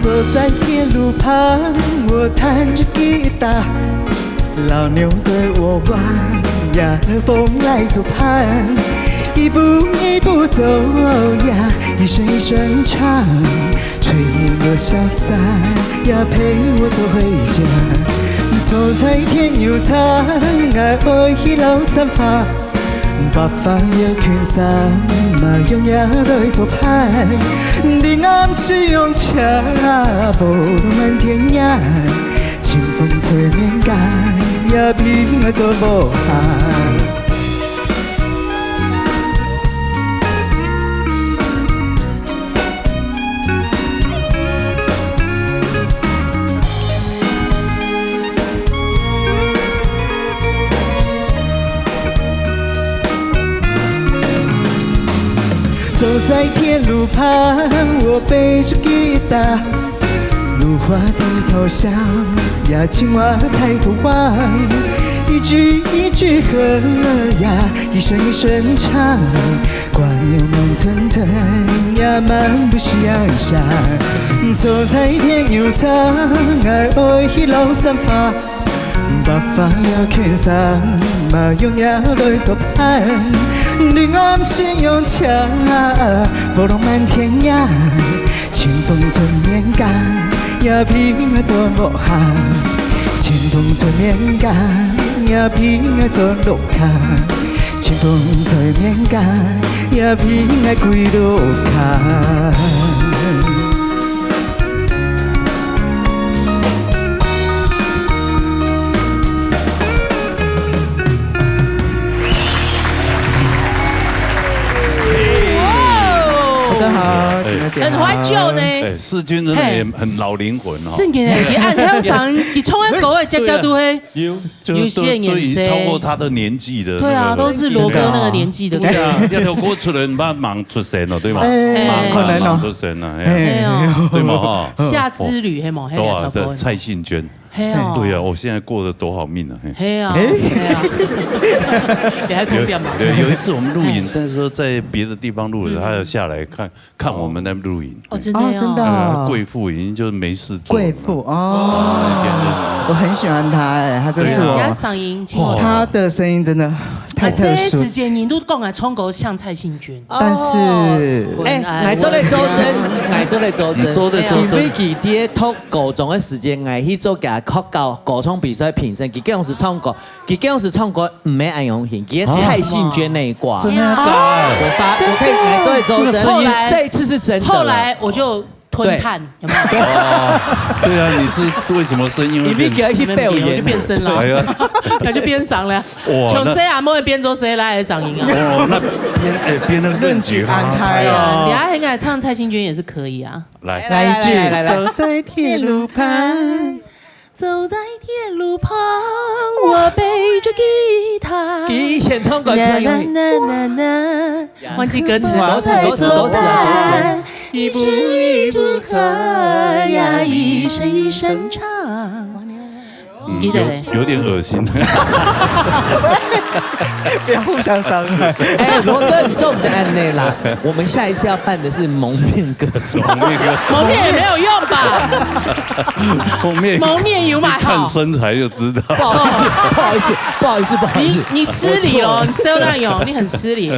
坐在鐵路旁，我彈著吉他， 老牛對我望呀，和風來做伴，一步一步走呀，一聲一聲唱，炊煙落小山呀，陪我走回家。坐在鐵牛車，𠊎愛去老三花，白髮要裙衫，麻用也來做伴。你暗時用車，布浪滿田野， 清風吹面頰，也陪𠊎做無閒。在铁路旁，我背着吉他，如花低头香，呀，青蛙抬头望，一句一句河呀，一声一声唱，瓜牛慢吞吞呀，漫步夕阳下，坐在铁牛场，爱爱去老山花。 北方要去山，嘛用呀来做伴。你俺是用枪啊，波浪满天涯。清风吹面干，呀皮我做罗汉。清风吹面干，呀皮我做罗汉。清风吹面干，呀皮我归罗汉。 哇哦，大家好，金小姐好。很怀旧呢。哎，世钧真的也很老灵魂哦。正经的，你按跳上，你唱个歌的，家家都会。有，就都都已经超过他的年纪的。对啊，都是罗哥那个年纪的。对啊，要跳过出来，你爸忙出生了，对吗？哎，可能哦。出生了，哎呀，对吗？哈，夏之旅，嘿嘛，嘿，多少？蔡幸娟。 嘿啊，对啊，我现在过得多好命啊！嘿啊，嘿啊，你还充电吗？对，有一次我们录影，但是说在别的地方录的，他要下来看看我们在录影。哦，真的哦，真的，贵妇已经就是没事做。贵妇哦，我很喜欢她哎，她就是我。她声音，她的声音真的太特殊。时间你都讲啊，唱歌像蔡幸娟，但是，哎，来做来作证，来做来作证，做得做因为佢爹读高中的时间，我去做个学校歌唱比赛评审，佢跟我是唱歌，佢跟我是唱歌，毋係恁樣型，佢蔡幸娟那一挂。真的假的？我发，我可以来做来作证，你的声音这一次是真的。后来我就吞炭，有没有？对啊，你是为什么声音会变？你没给他去表演，我就变声了，哎呀，他就变声了。哇，从谁啊，莫会变做谁来的嗓音啊？哦，那边哎边那个论据安胎对啊，哦你。还很敢唱蔡幸娟也是可以啊。来来一句，来来来来走在铁路旁。走在铁路旁，我背着吉他。佢以前唱过这样。呐呐呐呐，忘记歌词了。歌词歌词歌词啊歌词。一步一步喝呀，一声一声唱。记得嘞。有点恶心。不要互相伤害。哎，罗哥，你中的案例啦，我们下一次要办的是蒙面歌手。蒙面歌，蒙面也没有用吧？蒙面蒙面有买看好。身材就知道。不好意思，不好意思，不好意思，不好意思。你你失礼了，你 sell 那有，你很失礼。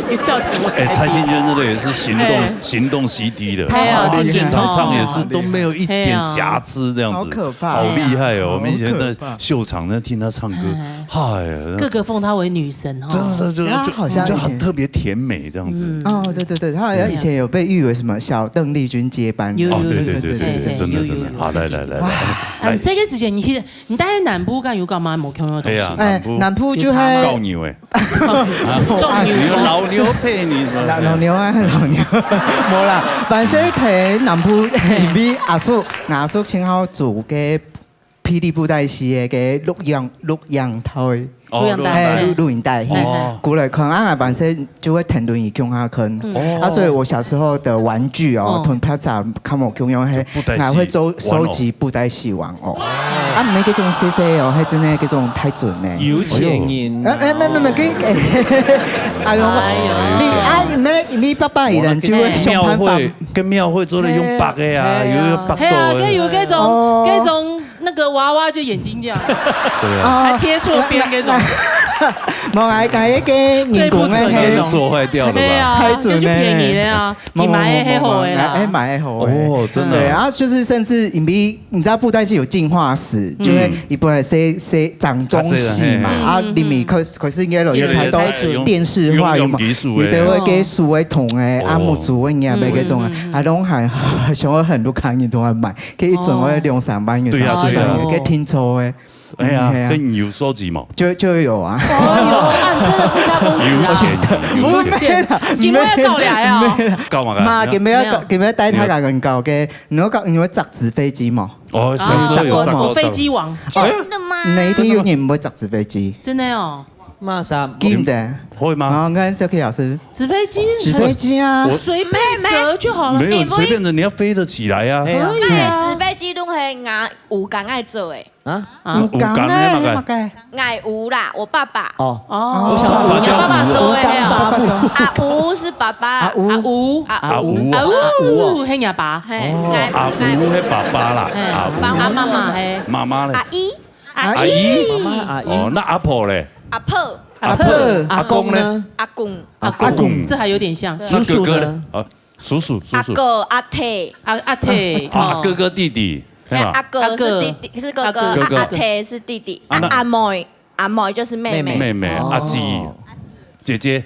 你笑得我哎，蔡幸娟这个也是行动行动 C D 的，哎呀现场唱也是都没有一点瑕疵这样子，好可怕，好厉害哦！我们以前在秀场那听她唱歌，哎呀，个个奉她为女神哈。真的就就就很特别甜美这样子。哦，对对对，她好像以前有被誉为什么小邓丽君接班人。哦，对对对对对，真的真的，好来来来来，啊，这个时间你去，你待在南部干有干嘛？没看到东西。哎呀，南部南部就还告牛哎，种牛老牛配你，老老牛啊，老牛，无啦，反正在南部，因为阿叔，阿叔正好做个霹雳布袋戏个个录影录影台。录影带哎，录录影带，嘿，过来看啊，反正就会谈论一共下坑，啊，所以我小时候的玩具哦，同他长看我共样，嘿，还会收收集布袋戏玩哦，啊，没这种 C C 哦，还真的这种太准呢，有钱人，哎哎，没没没，跟哎呦，你啊，没你爸爸一人就会想办法，跟庙会做的用白的啊，有一个白嘿啊，豆跟有这种这种。那个娃娃就眼睛这样，对啊，还贴错边那种，无爱家个人工个对不准那种做坏掉了吧？对啊，太准了那就便宜的啊，你买的黑好的啦，哎，买的好的，哦，真的对啊，就是甚至因为你知道布袋戏有进化史，就会一般来说说掌中戏嘛，啊，里面可可是应该有一个拍到电视化有嘛，有技术的有的会给数位同哎，啊，木竹问呀，那个种啊，啊，拢还想要很多看你都要买，可以准备两三万、三四万，有个听说哎。哎呀，跟你有收集嘛？就就有啊，哦，有啊，真的富家公子啊，有钱，有钱，因为要搞来啊，干嘛？嘛，给没有给没有带他敢搞给，你要搞你会砸纸飞机嘛？哦，小时候有砸过飞机王，哎，哪一天有你们会砸纸飞机？真的哦。麼儕？緊的。會嗎？啊，𠊎小K老師。紙飛機，紙飛機啊。我隨便折就好了。沒有，隨便折，你要飛得起來啊。哎呀。可以啊。紙飛機都係吾有講愛做的。啊？啊。有講的，有講的，麼个？麼个？吾有啦，我爸爸。哦。哦，我想說爸爸叫吾哦。你爸爸做的哦。爸爸做。阿有是爸爸。阿有。阿有。阿有。阿有。阿有，係若爸。嘿，哦，吾有。阿有係爸爸啦。嘿，阿有。阿媽媽嘿。媽媽咧？阿姨。 阿姨。阿姨？媽媽阿姨。哦，那阿婆咧？阿婆。阿婆。阿公呢？阿公。阿公。阿公，這還有點像。那哥哥呢？叔叔呢？啊，叔叔，叔叔。阿哥、阿弟。阿，阿弟，哦，哦。哥哥弟弟，嘿，係吧？阿哥是弟弟，阿哥。是哥哥，阿哥。哥哥。啊，阿弟是弟弟，啊，那啊，阿妹，阿妹就是妹妹。妹妹。妹妹，哦。阿姊，姐姐。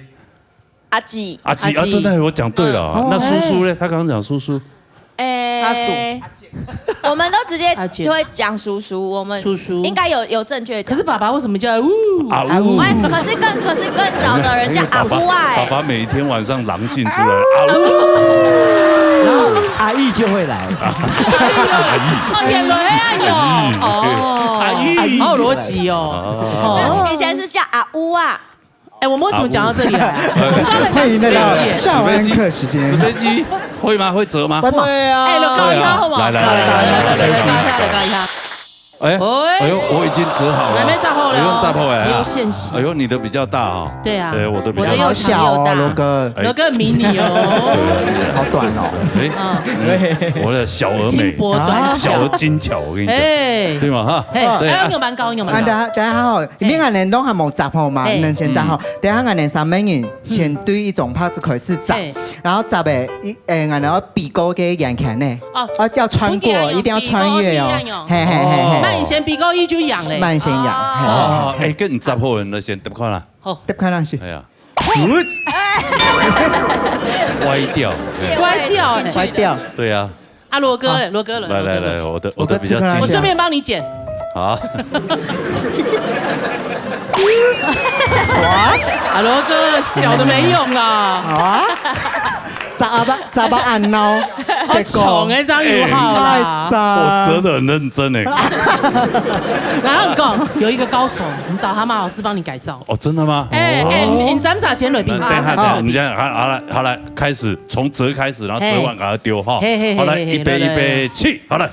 阿姊。阿姊，啊，阿姊。真的，我講對了啊。哦。那叔叔呢？他剛剛講叔叔。欸，阿叔。我們都直接阿姐。就會講叔叔，我們叔叔。應該有，有正確的講法。可是爸爸為什麼叫，嗚？啊，嗚。喂，可是更，可是更早的人叫阿母啊，欸。爸爸，爸爸每天晚上狼性出來，啊，嗚。然後阿姨就會來。阿姨。哦，原來啊，有。阿姨。哦。阿姨。好有邏輯哦。哦。以前是叫阿母啊。 哎，我們為什麼講到這裡來啊？啊，我們剛才講紙飛機耶。下午安課時間。紙飛機會嗎？會折嗎？會啊。哎，來搞一下好不好？來，來，來，來，來，來，來，來，來，來，來，來。哎，哎。哎呦，我已經折好了。還沒折好了哦。不用折好了啊。沒有限時。哎呦，你的比較大哦。對啊。哎，我的比較小。我的又長又大。好小哦，羅哥。哎。羅哥迷你哦。對，對，對。好短哦。哎，嗯。嗯，我的小而美，輕薄短小。小而精巧，我跟你講。哎。對嗎？哈？嘿，對啊。哎，你有蠻高，你有蠻高。啊，等下，等下哈， 因為𠊎等都還無集好嘛，嘿。你等先集好。嗯。等下𠊎等三個人先對一張白紙開始集，嘿。然後集个一，誒，𠊎等要比過个圓圈呢。哦。啊，要穿過，分佢贏哦，一定要穿越哦。比過一定要贏。嘿，嘿，嘿，嘿。哦。慢一些，比過一就贏嘞。慢一些贏，哦。嘿。哦，誒，跟你集好个人先，等看啦。好。等看啦，是。哎呀。歪掉。歪掉，歪掉。對啊。 啊，羅哥嘞，羅哥嘞，來，來，羅哥嘞。來，我的，我的比較精彩。我順便幫你剪。好。啊，羅哥，小的沒用啊。啊？咋吧，咋吧，俺孬。好重欸，這樣有好啦。哎，太讚。我折得很認真欸。然後你講，有一個高手，你找蛤蟆老師幫你改造。哦，真的嗎？哎，哎，哦。你，你三傻先來比。那等一下，等一下，哦。你先，好，好，來，好，來，開始，從折開始，然後折完給它丟，哈。嘿，嘿，嘿，好，來，嘿，嘿，預備，來，來，來。預備，起，好，來。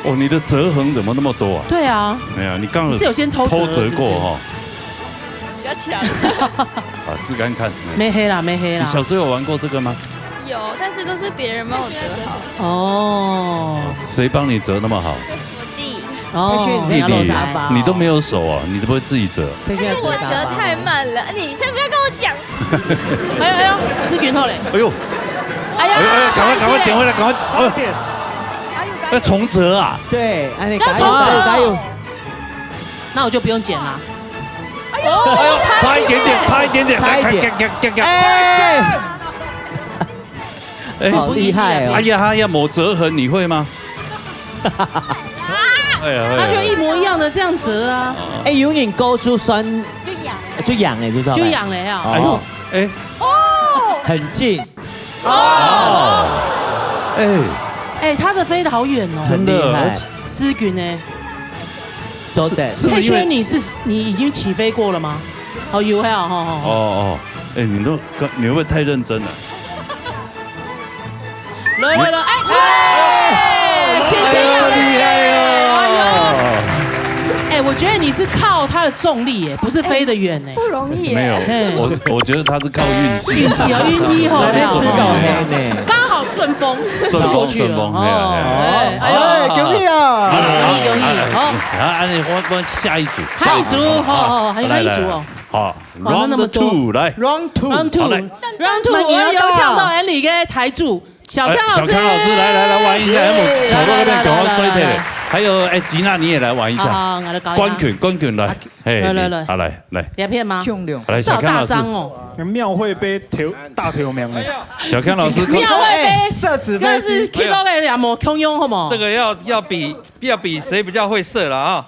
哦，你的折痕怎麼那麼多啊？對啊。哎呀，你剛剛你是有先偷折了偷折過哈。是不是？比較強。啊，試看看。嗯。沒黑啦，沒黑啦。你小時候有玩過這個嗎？有，但是都是別人幫我折好。哦。誰幫你折那麼好？我弟。哦，弟弟，你都沒有手啊？你怎麼會自己折？但是我折太慢了，你先不要跟我講。 哎呦，哎呦，思君好嘞。哎呦。哎呀，哎呦，哎呦，趕快，趕快撿回來，趕快，哎呦。要重折啊？對，哎，你要重折哦。加油，加油。那我就不用剪啦。哎呦，哎呦，差一點點，差一點點，差一點。哎，哎，哎，哎。好厲害哦。哎呀，哎呀，沒折痕，你會嗎？ 哎呀，哎呀。那就一模一樣的這樣折啊。哎，有人高出三，就癢。就癢欸，就知道。就癢了呀。哎呦，哦。哎。哦。很近。哦。哎。哎，它的飛得好遠哦。真的，很厲害。而且思君呢？做得。是，是不是因為佩軒，你是，你已經起飛過了嗎？哦，有呀，吼，吼，吼。哦，哦。哎，你都，你會不會太認真了？ 來，來，來，哎，哎，謝謝。哎呦，厲害哦。哎呦。哎，我覺得你是靠它的重力耶，不是飛得遠耶。不容易耶。沒有，嘿。我是，我覺得他是靠運氣。運氣哦，運氣哦，來，有沒有？吃到黑呢。剛好順風，順風，過去了。順風，嘿啊，嘿啊。哦，哎，哎呦。哎，恭喜啊！恭喜，恭喜，好。啊，啊，我，我下一組。下一組，好，好，好，還有下一組哦。來，來，來。好。 哇，那，那麼多。Round two，來。Round two。Round two，好，來。Round two，那你要到，我要邀請到俺裡个台柱，小康老師。哎，小康老師，來，來，來，玩一下，哎，我手到那邊趕快摔下來。來，來，來，來，來。還有，哎，吉娜，你也來玩一下。好，好，我來搞一下。冠軍，冠軍，來。OK。嘿，來，來，來。好，來，來。要騙嗎？共樣。好，來，小康老師。這好大張哦。廟會杯頭，大頭名呢。小康老師，廟會杯，哎，色紙飛機。這是Kilo的兩模共樣，好不好？這個要，要比 不要比誰比較會射了啊。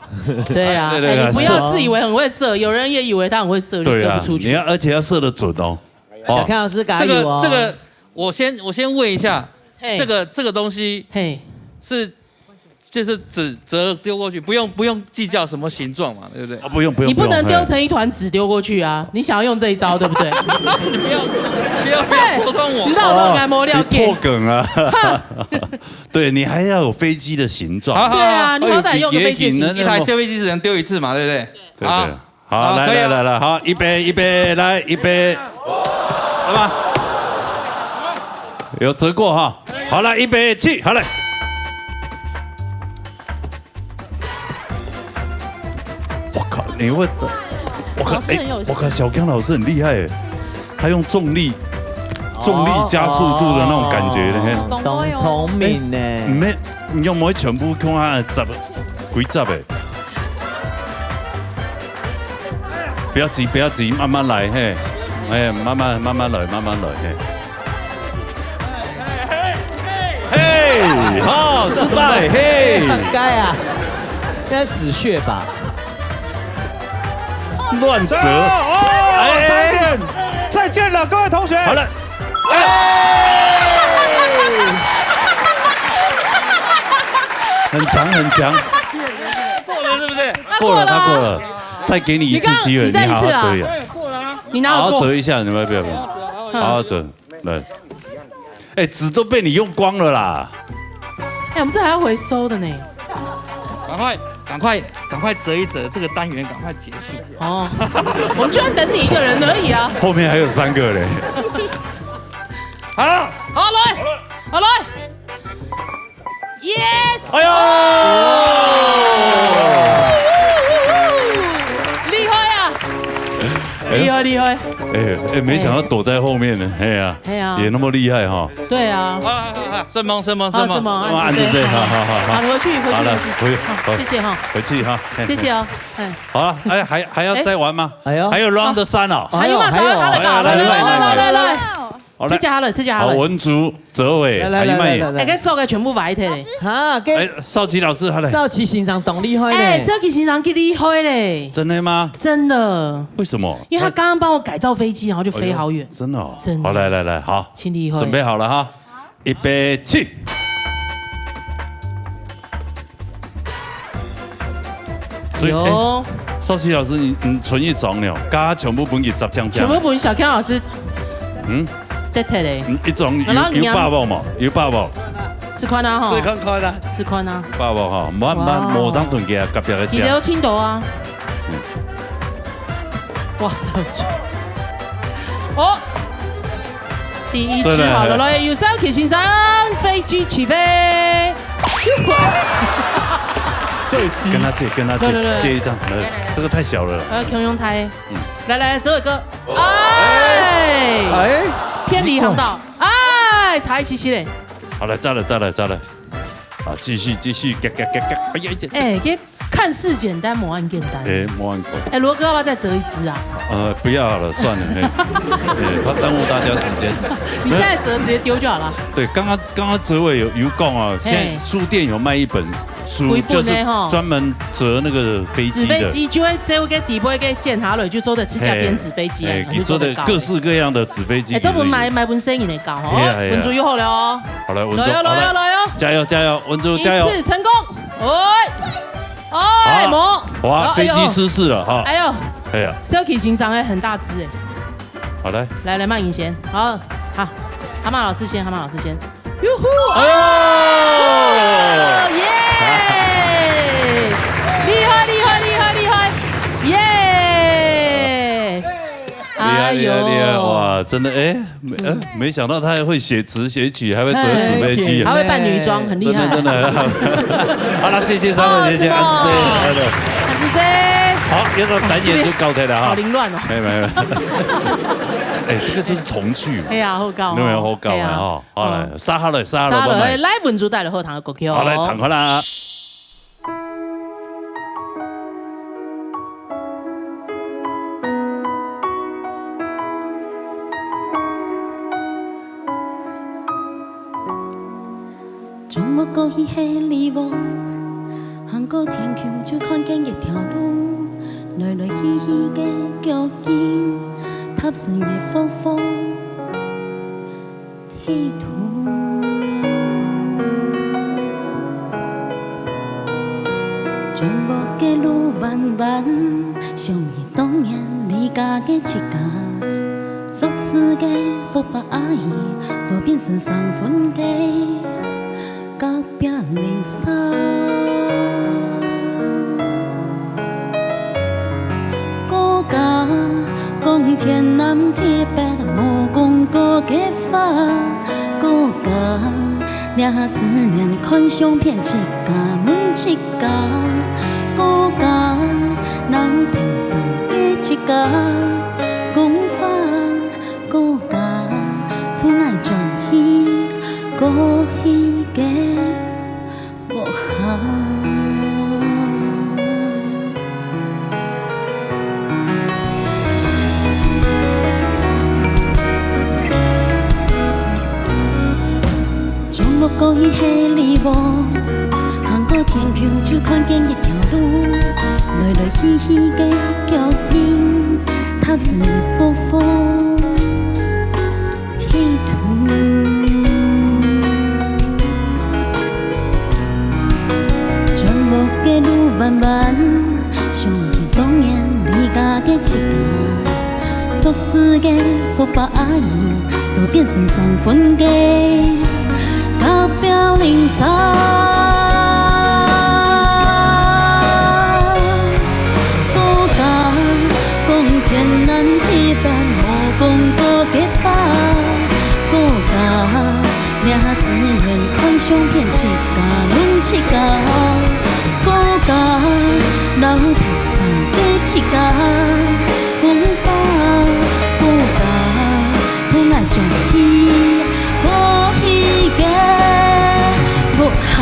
對啊，對，對，對，哎，你不要自以為很會射，有人也以為他很會射，就射不出去。對啊，你要，而且要射得準哦。哦，小康老師加油哦。這個，這個，我先，我先問一下，嘿。這個，這個東西嘿。是就是纸折丢过去，不用不用计较什么形状嘛，对不对？啊，不用不用，你不能不用，丢成一团纸丢过去啊！你想要用这一招，对不对？你不要不要不要戳穿我！你哪有那个没料给？你破梗啊！对你还要有飞机的形状。好好好，对啊，你好歹用个飞机的形状。一台小飞机只能丢一次嘛，对不对？对对。好，好，好，来可以了。来来来，好，预备预备，来预备，好吗？有折过哈。好，来预备起，好来。我靠，你会，我靠，老师很有心。哎，我靠，小刚老师很厉害哎，他用重力，重力加速度的那种感觉呢。哦，懂聪明呢。哎，没，你有没有全部看啊？十，几十哎？不要急，不要急，慢慢来嘿，哎，慢慢慢慢来，慢慢来嘿。 嘿，好，失败，嘿。应该啊，应该止血吧？乱折，哎，再见，再见了，各位同学。好了，哎，很强，很强。过了是不是？过了，他过了，再给你一次机会，你看，你再一次啊。你好好折一下，你拿我过。好好折一下，你们不要不要，好好折。 来，哎，纸都被你用光了啦。哎，我们这还要回收的呢。赶快，赶快，赶快折一折，这个单元赶快结束。哦，我们就在等你一个人而已啊。后面还有三个嘞。好，好来，好来。 Yes！哎呦！厉害啊！哎呦，厉害，厉害！哎哎，没想到躲在后面呢，哎呀，哎呀，也那么厉害哈。对啊。好，好，好，好，顺风，顺风，好，顺风。顺风，啊，按这这，好好好好好。好，你回去，回去，好了，回去，回去。好，好，谢谢哈。回去哈。谢谢哦，哎。好了，哎，还还要再玩吗？哎呦，还有 round 三哦。还有吗？还有，还有，还有，还有，来来来来来来来。 好嘞。自家好了，自家好了。好，文竹、哲伟，来来来还有曼也。来来来。哎，该做个全部歪脱嘞。哈，该哎，少奇老师，好嘞。少奇先生当厉害嘞。哎，少奇先生几厉害嘞。真的吗？真的。为什么？因为他刚刚帮我改造飞机，然后就飞好远。哎呦，真的哦。真的。好，来来来，好，请厉害。准备好了哈，预备起。 所以，有。哎，少奇老师，你你存一张了，刚刚全部分佢十张张。全部分小强老师。嗯，得忒嘞。嗯，一张有然后你啊有百五嘛，有百五。试看啊吼，试看看啦。试看啊。百五哈，慢慢哇哦。无当囤个隔壁个家。你的有青豆啊。嗯。哇，老朱。哦。 第一只好了，对，对，对。来，有少奇先生，飞机起飞。坠机。跟他借，跟他借，对，对，对。借一张，来，来，来，来。这个太小了啦。呃，琼瑶台。嗯。来，来，哲伟哥，哎，哎，天理航道，哎，差一息息嘞。好，来，再来，再来，再来。啊，继续，继续，嘎，嘎，嘎，嘎，哎呀，哎，给 看似简单，无恁简单。哎，无恁简单。哎，罗哥，要不要再折一只啊？呃，不要好了，算了，嘿。对，怕耽误大家时间。你现在折直接丢就好了。对，刚刚，刚刚哲伟有，有讲啊，现在书店有卖一本书，嘿。有一本呢，就是专门折那个飞机的。纸飞机，就会在那个底部一个剪下来，就做得自家编纸飞机啊，嘿，还是做得搞。你做的各式各样的纸飞机。哎，这本买，买本生意来搞哦。哎呀，哎呀。文竹又好了哦。好了，文竹，来哦，来哦，好了。来哦。加油，加油，文竹，加油。一次成功。 喂，哎，好，莫，哇，哎呦，飞机失事了哈。哎呦，哎呀，小奇先生还很大只哎。好，来。来，来，曼云先，好，好，蛤蟆老师先，蛤蟆老师先。哟呼，哎呦，哦，耶，厉害，厉害，厉害，厉害，耶。 厉害，厉害，厉害！哎呦。哇，真的，哎，没，呃，没想到他还会写词写曲，还会折纸飞机啊。还会扮女装，很厉害。真的，真的。好了，谢谢三位，谢谢，哦，是吗？安子生，安子生。好，要到单元就交代了哈。好凌乱哦。没有，没有，没有。哎，这个就是童趣嘛。哎呀，好搞哦。那么好搞啊，哎呀。哈。好，来，嗯。杀好了，杀好了，杀好了，慢慢。哎，来，文竹带来好听的歌曲哦。好，来，弹快啦。 从木过去个里屋，行过天桥就看见一条路，来来去去个脚印，踏上一幅幅地图。年離家个自家，熟事个叔伯阿姨，做變成生份个隔壁鄰舍。 國家講天南地北無講過个話，國家，這下只能看相片自家問自家，國家，老頭擺个自家講話，國家，同𠊎轉去過去个 從屋過去个里屋，行過田坵就看見一條路，來來去去个腳印，踏實一幅幅。 地圖。轉屋个路彎彎，想起當年離家个自家，熟事个叔伯阿姨，做變成生份个隔壁鄰舍。 國家，講天南地北無講過个話，國家，這下只能看相片自家問自家，國家，老頭擺个自家講話，國家，同𠊎轉去過去个屋下。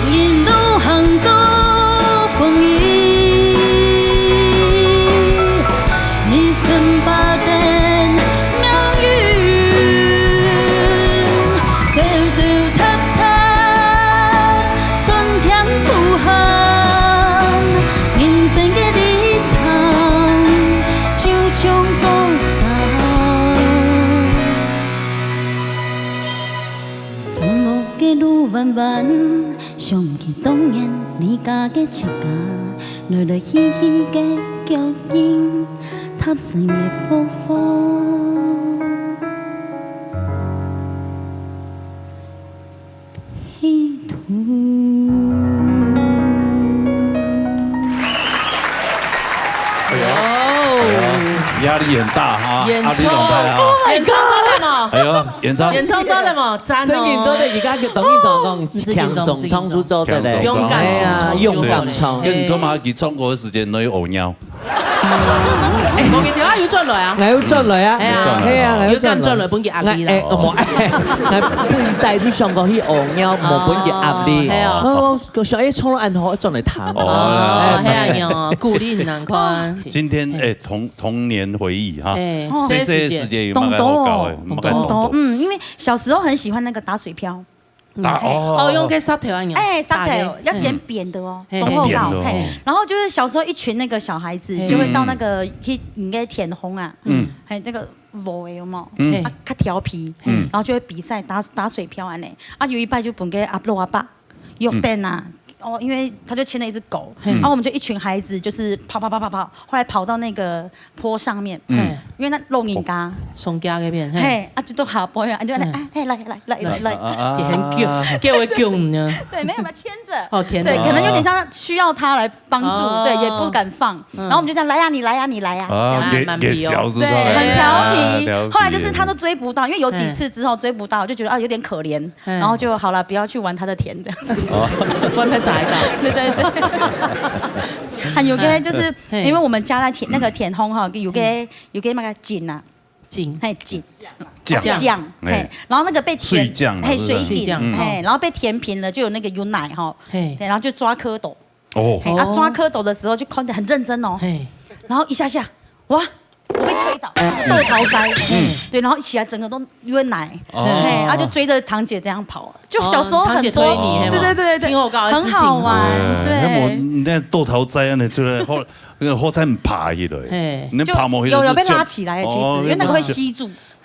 一路行過風雨，一身把燈命運，兜兜踏踏，酸甜苦鹹，人生个旅程，就像孤島。 從屋个路彎彎，想起當年離家个自家，來來去去个腳印，踏實一幅幅地圖。 哎呀，哎呀，壓力很大哈，壓力很大哈。演唱做得無？哎呦，演唱，演唱做得無？讚哦！真緊做得，而家叫董事長講，毋使緊張，輕鬆唱出做得咧。勇敢唱，勇敢唱。跟你做嘛，佢唱歌个時間，你有屙尿。無，佢頭下有轉來啊。𠊎有轉來啊，係啊，係啊，𠊎有敢轉來分佢壓力啦。哎，我，𠊎本來就想講去屙尿，無分佢壓力。係啊。我我想，哎，唱到恁好，轉來聽。哦，係啊，哦，鼓勵你難看。今天哎，童童年回憶哈，哎，細細个時間有麼个好搞个，麼个懂懂，嗯，因為小時候很喜歡那個打水漂，打哦，哦，用个石頭啊，哎，石頭要撿扁的哦，嘿懂我搞，扁的哦嘿，然後就是小時候一群那個小孩子嘿就會到那個去應該田空啊，嗯嗯，還有那個。無的有無？嗯嘿啊，較調皮，嗯然後就會比賽打打水漂安呢。啊，有一擺就分个阿老阿伯約等啊，哦，因為他就牽了一隻狗，嘿然後我們就一群孩子就是跑跑跑跑跑，後來跑到那個坡上面，嗯因為那老人家，上架那邊，嘿，嘿，啊，就都好不會啊，就哎哎來來來來來，啊也很久，給我久呢。對，沒有嘛，牽着，哦，牽着對，可能有點像需要他來幫助，哦對，也不敢放，然後我們就這樣來呀，你來呀，你來呀，這樣啊，啊給給小子上对，很调皮。啊后来就是他都追不到，因为有几次之后追不到，就觉得啊有点可怜，嗯然后就好了，不要去玩他的田这样子。关拍啥个？对对对。还有个就是嘿因为我们家在田那个田空哈，有个有个那个井啊，紧，嘿井酱酱酱，哎嘿，然后那个被填水酱啊嘿是不是水井，水酱嘿，然后被填平了就有那个牛奶哈，嘿，对，然后就抓蝌蚪，哦，嘿，啊哦抓蝌蚪的时候就看得很认真哦，嘿，然后一下下，哇，我被推倒，豆桃栽，对，然后一起来整个都有点奶，哦嘿，啊就追着堂姐这样跑，就小时候很多，哦堂姐推你，嘿吗对对对对对，今后搞的事情很好玩，哎，那我对。那豆桃栽啊，那就在后那个后山爬去了，嘿那爬没就有有被拉起来，其实因为那个会吸住，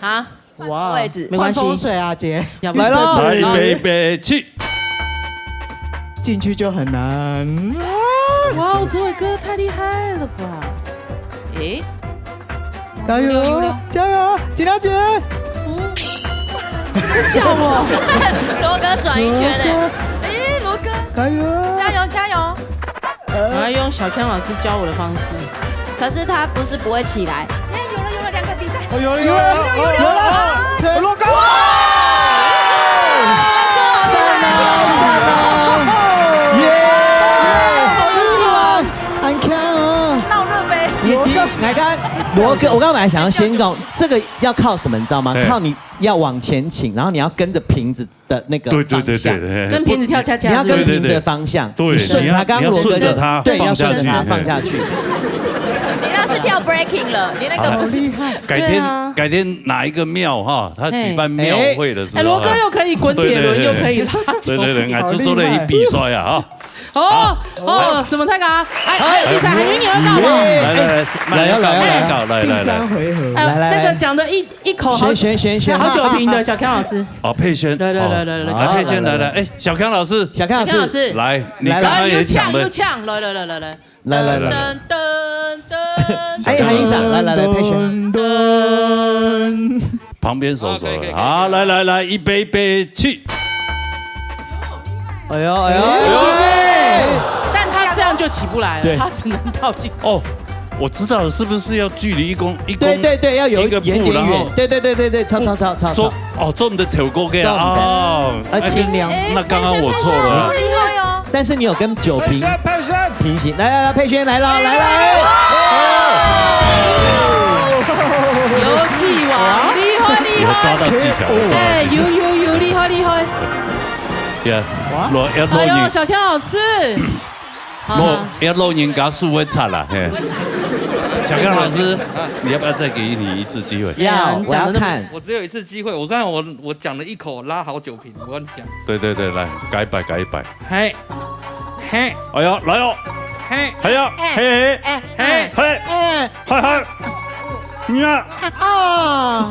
啊，哇，換位置。没关系。换风水啊，姐。要不来咯。来，预备，起。进去就很难。哇，这位哥太厉害了吧！诶，加油，加油，紧张姐。叫我。罗哥转一圈嘞。诶，罗哥，加油。加油，加油。我要用小康老师教我的方式。可是他不是不会起来。哎，有了，有了，两个比赛。哦，有了，有了，有了，有了。罗哥。哇！赞啊，赞啊！耶！好厉害，很强啊。闹热杯。罗哥。你第-，来，刚刚罗哥，我刚刚本来想要先讲，这个要靠什么，你知道吗？哎。靠你要往前倾，然后你要跟着瓶子的那个方向。对，对，对，对，对。跟瓶子跳恰恰，你要跟瓶子的方向，是不是？对，你顺它，你要，刚刚罗哥就，你要顺着它对，要顺着它放下去。放下去。你那是跳 breaking 了，你那个不是。好厉害。改天，对啊。改天哪一个庙哈，他举办庙会的时候，哎，罗哥又可以滚铁轮，哎，对，对，对。又可以拉球。对，对，对，哎，这做得一比赛啊，哈。哦，哦，什麼大家？哎，哎，第三，還有你要搞嗎？耶。來，來，來，慢慢搞，來，來，來。慢慢搞，來，來，來。第三回合。哎，來，來，來。那個講的一，一口好，選，選，選，選。好酒瓶的小康老師。哦，佩萱。來，來，來，來，來，哦。來，佩萱，來，來，來。哎，小康老師。小康老師。小康老師。來，你剛剛也講了。來，來，有請，有請，來，來，來，來，來。 來，來，來，來。噔，噔，噔，噔。哎，喊一聲，來，來，來，佩萱。噔，噔。旁邊手手了。好，可以，可以，可以。好，來，來，來，預備，預備，起。哎呦，哎呦。哎呦。但他這樣就起不來了，對。他只能倒進去。哦，我知道了，是不是要距離一公，一公，對，對，對，要有一个步，一点点遠。然後，對，對，對，對，對，超，超，超，超，做，超。哦，做毋得超過个啊。做毋得。哦，啊，盡量。哎，那剛剛我錯了啊。哎，佩萱，佩萱，好厲害哦。 但是你有跟酒瓶佩萱，佩萱。平行。來，來，來，佩萱來了，來，來。遊戲王，厲害，厲害。有抓到技巧，有抓到技巧。哎，有，有，有，厲害，厲害。Yeah，哇。落，要落雨。哎呦，小天老師。好，好。落，要落人家树会惨了，嘿。为啥？小天老师，你要不要再给你一次机会？要，哎呀，你讲得那么，我要看。我只有一次机会，我刚才我，我讲了一口拉好酒瓶，我跟你讲。对，对，对，来，改一百，改一百。 嘿，嘿，哎呀，来哦，嘿，哎呀，嘿，嘿，嘿，嘿，嘿，嘿，你啊，啊，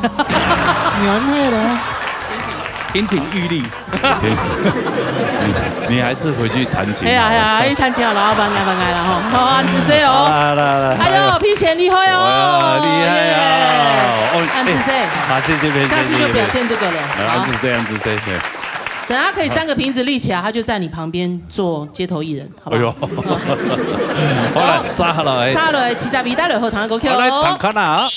你很会了。亭亭玉立。你，你还是回去弹琴好了。哎呀，哎呀，去弹琴好了，好，搬家，搬家了哈。好，安子水哦。来，来，来，哎呦，佩萱厉害哦。哇，厉害啊！耶。哦，安子水。哎，马姐这边，下次就表现这个了。来，安子水，安子水，对。 等他可以三个瓶子立起来，他就在你旁边做街头艺人，好不好？哎呦，好了，杀了，哎。杀了，七加比带了后堂的歌曲哦。好，来，弹看啊。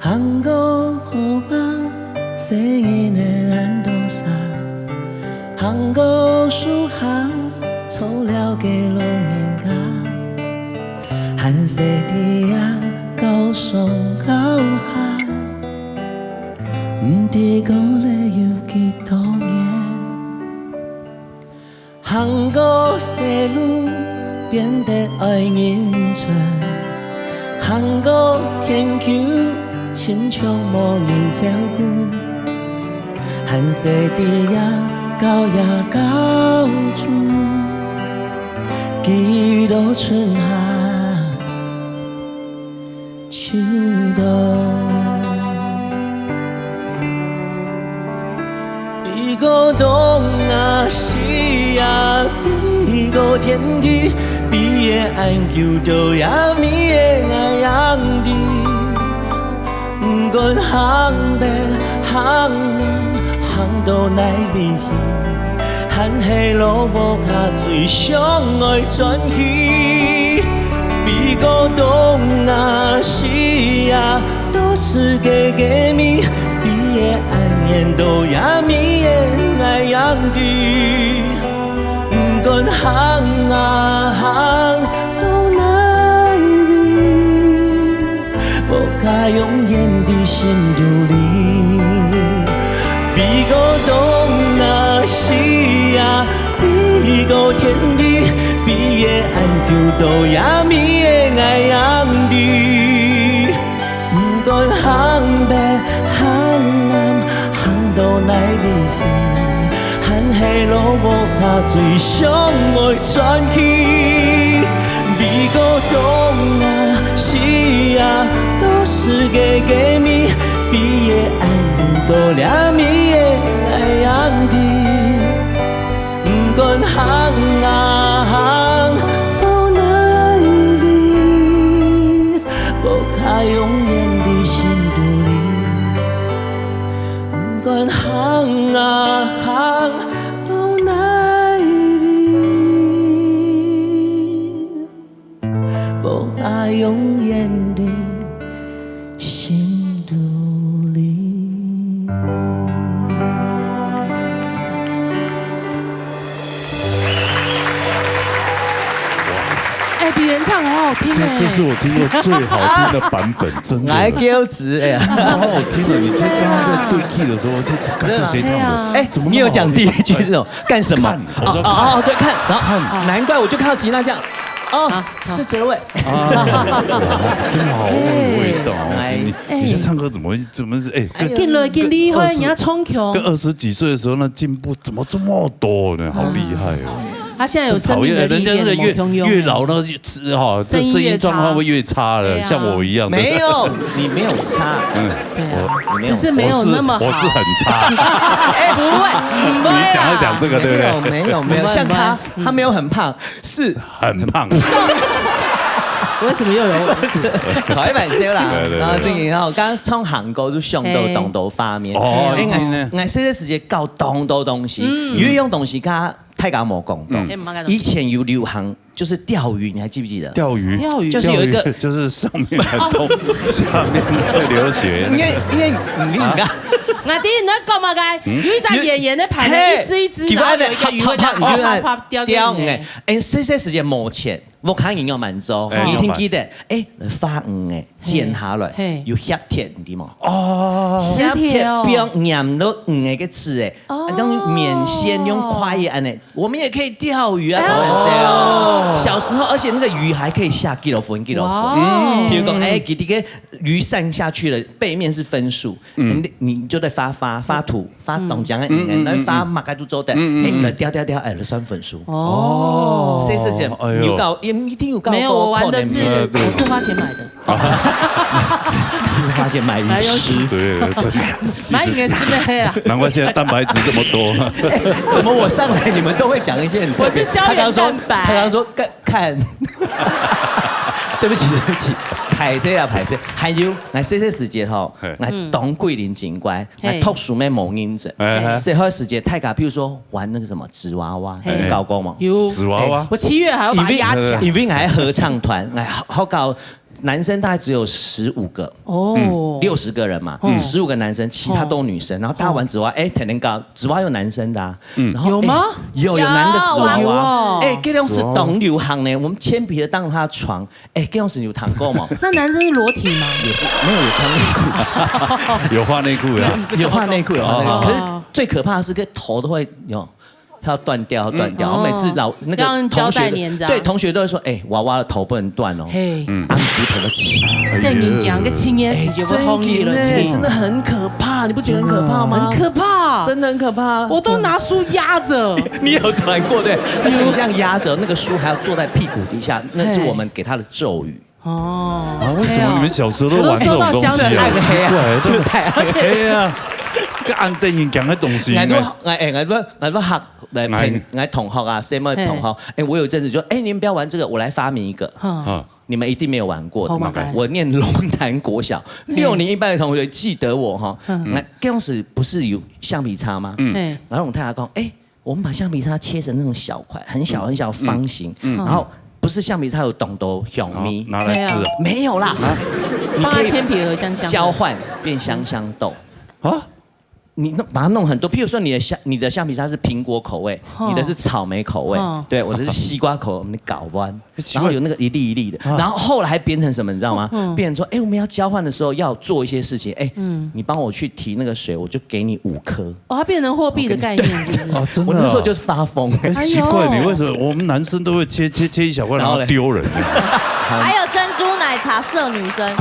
行過河壩，細人仔恁多儕，行過樹下，坐了个老人家，還細弟仔，搞上搞下，毋知過了有幾多年。 行過細路，變得愛認真；行過田坵，親像無人照顧。還細弟仔，搞呀搞住，幾多春夏 秋冬。比過冬啊，西啊，比過天地，比个恁久都也毋會恁樣的。毋管行北行南，行到哪位去， 還係老屋下最想愛轉去。比過東亞西亞，都係个个味，比个恁遠都也味个恁樣的。毋管行啊行到哪位， 無法永遠在心肚裡。比過東亞西亞，比過天地，比个恁久都也味个恁樣的。毋管行北行南，行到哪位去， 還係老屋下最想愛轉去。比過東亞西亞，都係个个味，比个恁久都也味个恁樣的。毋管行啊行到哪位， 無法永遠在心肚裡。毋管行啊行到哪位，無法永遠在心肚裡。 哎，比原唱還好聽哎。這，這是我聽過最好聽的版本，真的。矮狗子哎呀。好好聽的，你其實剛剛在對key的時候，我聽，看這誰唱的？真的嗎？哎呀。怎麼那麼好聽？你有講第一句是什麼？幹什麼？看，我說看。哦，哦，哦，對，看，然後看。難怪我就看到吉娜這樣。哦，是这位。啊，哇，真的好有味道哦！哎你你你现在唱歌怎么会怎么哎？跟进来，进厉害，二十你要冲穷跟。二十几岁的时候那进步怎么这么多呢？好厉害哦！他现在有真讨厌，生命的历练，人家是越没有用越老呢，越哈，这声音越声音状况差会越差的，对啊像我一样的。没有，你没有差。嗯，对啊，你没有只是没有那么好。我是很差，哎，不会，不会啦。你讲要讲这个对不对？没有没有没有，不会像他不会，他没有很胖，是很胖。为什么又有我？开玩笑啦。对对对然后这个，然后刚刚唱韩国就想到当多画面。哦哎，一定呢俺俺这个时间搞当多东西，有一样东西，刚刚大家没讲到哎，没讲到。以前有流行就是钓鱼，你还记不记得？钓鱼，钓鱼就是有一个钓鱼就是上面很痛，下面会流血。因为因为你你看。我听你在干嘛？该有一张圆圆的盘呢，嘿一只一只，奇怪然后有一个鱼会这样啪啪啪啪掉掉掉哎进来。，哎，这些时间没钱，我看你要蛮糟，哎你一定记得，哎，发鱼哎，剪下来嘿，有削铁，你知吗？哦，削铁削铁哦不要黏到鱼个刺哎，哦用棉线用筷子按呢，我们也可以钓鱼啊，开玩笑。小时候，而且那个鱼还可以下几多分，几多分。哇哦比如讲，哎，给这个鱼散下去了，背面是分数，你你就得发发发图，发东江的，嗯嗯那发马盖都做的，哎，你来钓钓钓，哎，算分数。哦，这事情哎呦有搞，一定有搞没有，我玩的是过可能对我是花钱买的，就是花钱买鱼吃。对，真的。买你的是不是啊？难怪现在蛋白质这么多。怎么我上来你们都会讲一些很特别？我是胶原蛋白他刚说，他刚说看看，对不起对不起，拍谁啊拍谁？还有，来这些时间哈嘿，来当桂林精怪，嘿来读书没没认真，哎哎这些时间太卡，譬如说玩那个什么纸娃娃，嘿你搞过吗？有纸娃娃我七月还要把它压起来。因为还合唱团，哎，好搞。男生大概只有十五个，哦，六十个人嘛，十五个男生，其他都女生，然后大家玩纸娃，哎，天天搞纸娃有男生的啊，然后有吗？哎有有男的纸娃有娃，哇哎，这种是当流行呢，我们铅笔盒当他床，哎，这种是有弹过吗？那男生是裸体吗？也是没有有穿内裤，有画内裤呀。有画内裤有画内裤，哦可是最可怕的是跟头都会有。要断掉，要断掉。嗯我每次老那个要用胶带同学黏着啊对同学都会说，哎，娃娃的头不能断哦，嘿，啊，你头发青。对你讲个青烟时就会红雨了青，真的很可怕，你不觉得很可怕吗？很可怕，真的很可怕。我都拿书压着。你有弹过对？而且你这样压着，那个书还要坐在屁股底下，那是我们给他的咒语。哦，啊，为什么你们小时候都我都玩这种东西收到香水啊？奇怪，是不是太暗这么黑啊，跟安电影讲的东西呢。俺都俺哎，俺都俺都学来陪俺同学啊，same同学。哎，我有一阵子就哎，你们不要玩这个，我来发明一个。哼，啊，你们一定没有玩过的。好玩。我念龙潭国小六年一班的同学记得我哈，那当时不是有橡皮擦吗？嘿，然后我太太讲，哎，我们把橡皮擦切成那种小块，很小很小方形，然后不是橡皮擦有懂得香咪，拿来吃啊。没有啦，放在铅笔盒香香的。交换变香香豆。啊，你弄把它弄很多，譬如说你的橡你的橡皮擦是苹果口味，哦你的是草莓口味哦，对，我的是西瓜口味，我们搞弯，哎奇怪然后有那个一粒一粒的，然后后来还变成什么，你知道吗？变成说，哎，我们要交换的时候要做一些事情，哎，你帮我去提那个水，我就给你五颗。哦，它变成货币的概念，是不是？哦，真的哦。我那时候就是发疯，哎，奇怪，哎呦你为什么我们男生都会切切切一小块，然后然后嘞丢人？还有珍珠奶茶射女生，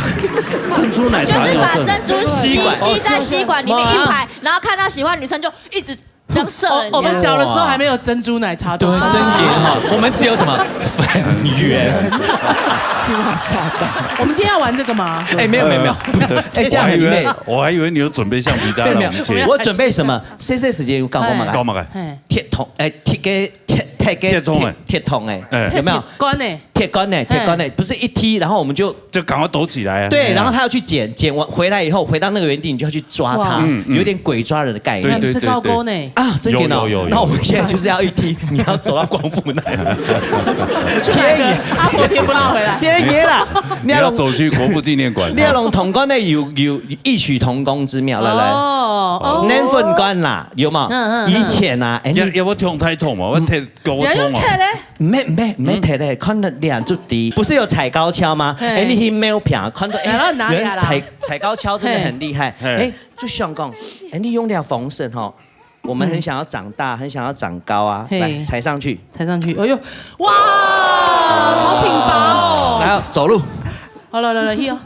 珍珠奶就是茶射手。把珍珠吸吸管吸在吸管里面一排，然后看到喜欢的女生就一直这样射人家。哦，我们小的时候还没有珍珠奶茶，对，对不对真的哈，我们只有什么粉圆。就往下倒。我们今天要玩这个吗？哎，没有没有没有，哎，这样很累我还以为。我还以为你有准备橡皮擦没有让我们切没有，。我准备什么？这这时间有搞过吗？哎搞嘛个？嘿，铁桶，哎，铁个铁铁个铁桶哎铁桶哎，哎有没有？铁管呢？铁管呢？铁管呢？不是一踢，然后我们就就赶快躲起来啊！对，然后他要去捡，捡完回来以后，回到那个原地，你就要去抓他哇，嗯嗯有点鬼抓人的概念。对对那不是高勾呢？啊，真的哦有有有有那我们现在就是要一踢，你要走到光复那里。去买个阿婆甜不辣回来。天爷啦，你要走去国父纪念馆。你要弄铜管的有有异曲同工之妙，来来。哦哦，年份管啦，有吗？嗯嗯嗯以前啊，哎，你要要不要用太痛嘛？我太高你要用痛啊！铁的，没没没，太太看到脸就低，不是有踩高跷吗？嘿哎，你去没有平，看到哎，然后哪里啊有人踩踩高跷真的很厉害，嘿哎，就想讲，哎，你用那风神哈，我们很想要长大，很想要长高啊。嘿。来，踩上去。踩上去，哎呦，哇，好挺拔哦。来哦，走路。好了，来，来，去哦。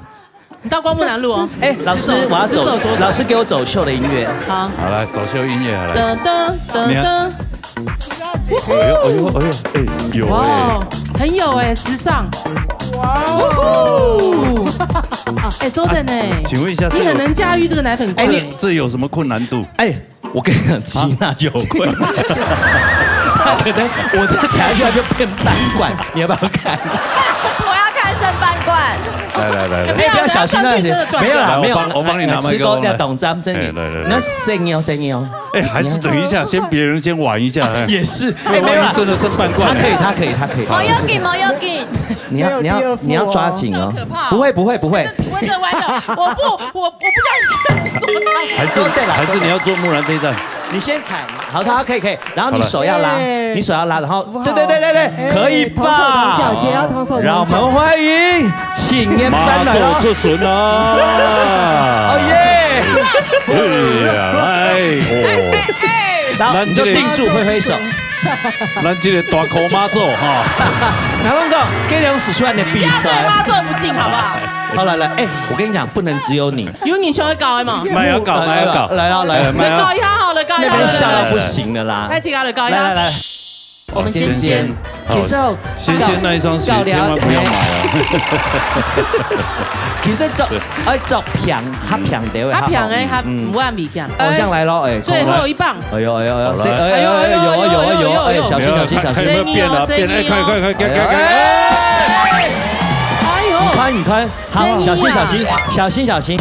你到光复南路哦。哎，老师，我要走，老师给我走秀的音乐。好。好，来，走秀音乐，来。噔噔噔噔。哎呦，哎呦，哎呦，哎，有哎。哇，很有哎，时尚。哇哦。哎，周董哎，请问一下，你很能驾驭这个奶粉罐。哎，你这有什么困难度？哎，我跟你讲，吉娜就有困难。她可能我这踩下去，她就变半罐，你要不要看？我要看剩半罐。来来来来，哎，不要小心那些，没有啦，没有。我帮，我帮你拿麦克风来。哎，吃过要懂咱们这里，哎，来来来。那生意哦，生意哦。哎，还是等一下，先别人先玩一下。哎，也是，哎，没有啦，万一真的剩半罐呢？他可以，他可以，他可以。好，试试看。要紧，要紧。你要，你要，你要抓紧哦。这好可怕哦。不会，不会，不会。这不会，这歪掉。我不，我，我不相信这是做到。还是，对啦，还是你要做木兰这一段？你先踩，好，他可以，可以。然后你手要拉，好了。你手要拉，然后，对对对对对，可以吧？同手同脚，姐要同手同脚。让我们欢迎青年班来了。妈祖出巡啦！哦耶！哎呀，哎，哦。然后你就定住，挥挥手。 咱这个大箍妈祖哈。然后讲，给两使出来的比赛。不要对妈祖不敬，好不好？好，来来，哎，我跟你讲，不能只有你。有你就会搞的嘛。卖要搞，卖要搞。来啊，来啊。哎，卖要搞。来搞一下好了，搞一下。那边笑到不行了啦。来，请他来搞一下。来来来。我们仙仙，仙仙。其实哦，仙仙那一双鞋千万不要买哦。其实做，哎，做平，較平的，較平的，較，嗯。毋會咁平。好，上來咯，哎，最後一棒。 哎呦，哎呦，哎呦，好了。誰，哎，哎呦，哎呦，哎呦，哎呦，哎呦，哎呦，哎呦，哎，小心，小心，小心。看有沒有變了，變，哎，生意哦，生意哦。快，快，快，快，快，快，哎。哎呦。你看，你看，好，生意啊。小心，小心，小心，小心。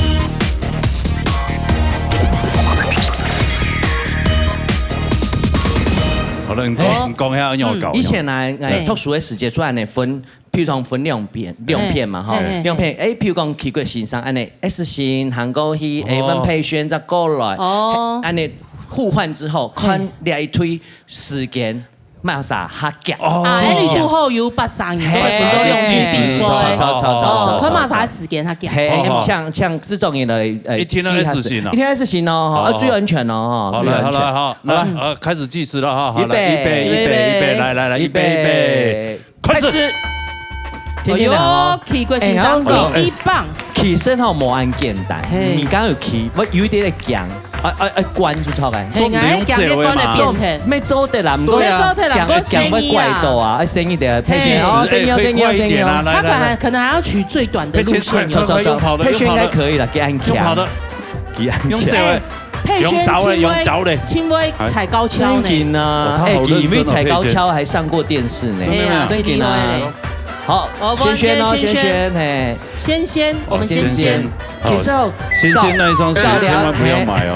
好了，你講，哦。你講一下，讓我搞。嗯。以前呢，哎，嘿。讀書的時節，做恁樣分 譬如講分兩片，兩片嘛，吼，嘿，嘿，嘿。兩片，誒，譬如講，齊國先生，恁樣，S型行過去，誒，哦。文佩軒再過來，哦。嘿，恁樣互換之後，嘿。看這一隊時間，麼儕較遽。哦。啊，恁樣拄好有八三年，嘿。做个分做兩隊比賽。著，著，著，著，哦，著，著。看麼儕時間較遽。嘿，哦，好。像，像這種人的，呃，一定要S型啊。一定要S型哦，吼，好，啊，最安全哦，吼，好，最安全。來，好，來，好，來，好了。呃，開始計時了哈，好，來，預備。預備，預備，預備，預備。來，來，來，預備，預備。預備。 開始。開始。聽聽看哦。哎喲，齊國先生，哎，好，第一棒。其實吼，無恁簡單，嘿。你剛有去，我有一點點驚，啊，啊，啊，關就出來。嘿，做，你用這位嘛。做，愛做得啦，毋過對啊。愛做得啦，毋過驚，驚會怪到啊，啊，生意的，佩軒，哎，哦，生意哦，哎，生意哦，生意哦。快一點啊，來，來，來。他可能，可能還要取最短的路線。佩軒，快，快，快，用跑的，佩軒應該可以了，用跑的。給俺強。給俺強。用這位。哎， 佩軒，用走的，用走的。請問，請問踩高蹺呢？正經啊，哦，他好認真哦，哎，因為踩高蹺還上過電視呢。佩軒。真的嗎？哎呀，正經啊。真厲害嘞。好，哦，軒軒哦，不然軒軒，軒軒，嘿。先先，我們先先。先先。好，其實哦，先先那一雙鞋千萬不要買哦。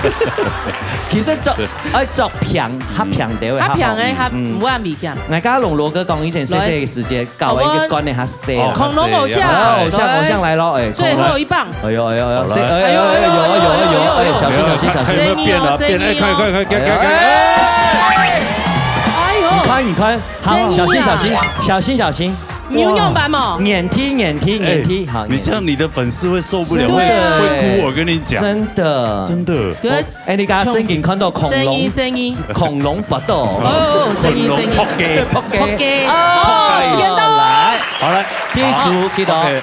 嘿。其實著，對。愛著平，較平的會較好。較平的，較，嗯。毋會恁危險。𠊎剛剛摎羅哥講，以前細細个時節， 搞一個觀念較細啊。好啊。恐龍偶像。哦，偶像，對。偶像來咯，哎，最後一棒。恐龍來。哎呦，哎呦，哎呦，好了。誰，哎呦，哎呦，哎呦，哎呦，哎呦，哎呦，哎，小心，小心，小心。還有沒有變啊？生意哦，變，哎，生意哦。快，快，快，快，快，快，快。哎呦。你看，你看，好，小心，小心，小心，小心。牛牛版嘛。哇。黏踢，黏踢，黏踢，哎，好，黏踢。你這樣你的粉絲會受不了，真的。會，會哭，我跟你講。真的。真的。對。 哎，你剛剛正經看到恐龍，生意，生意。恐龍腹肚。哦，生意，生意。恐龍仆街。仆街。仆街。哦，時間到。來。好，來。第一組，好，記得哦。OK。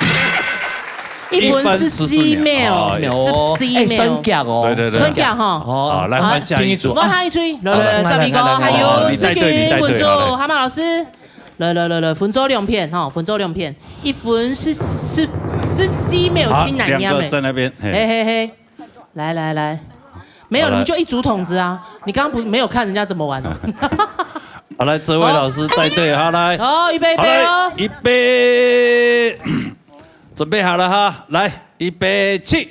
一分十四秒，一分十四秒。哦，十四秒。哎，算遽哦。對，對，對。算遽哈。哦。好，來，換下一組。好，第一組。我下一組。來，來，來，好，來，再比一個，來，來，來，還有，來，你帶隊，你帶隊，思君、文竹、好，來。蛤蟆老師。來，來，來，來，分做兩片哈，分做兩片。一分十，十，十四秒，好，真難唸欸。兩個在那邊，嘿。嘿，嘿，嘿。 來，來，來。沒有，好，來。你們就一竹筒子啊。你剛剛不是沒有看人家怎麼玩哦。好，來，這位老師帶隊，好，來。好，預備，好，來，預備哦。預備。準備好了哈，來，預備，起。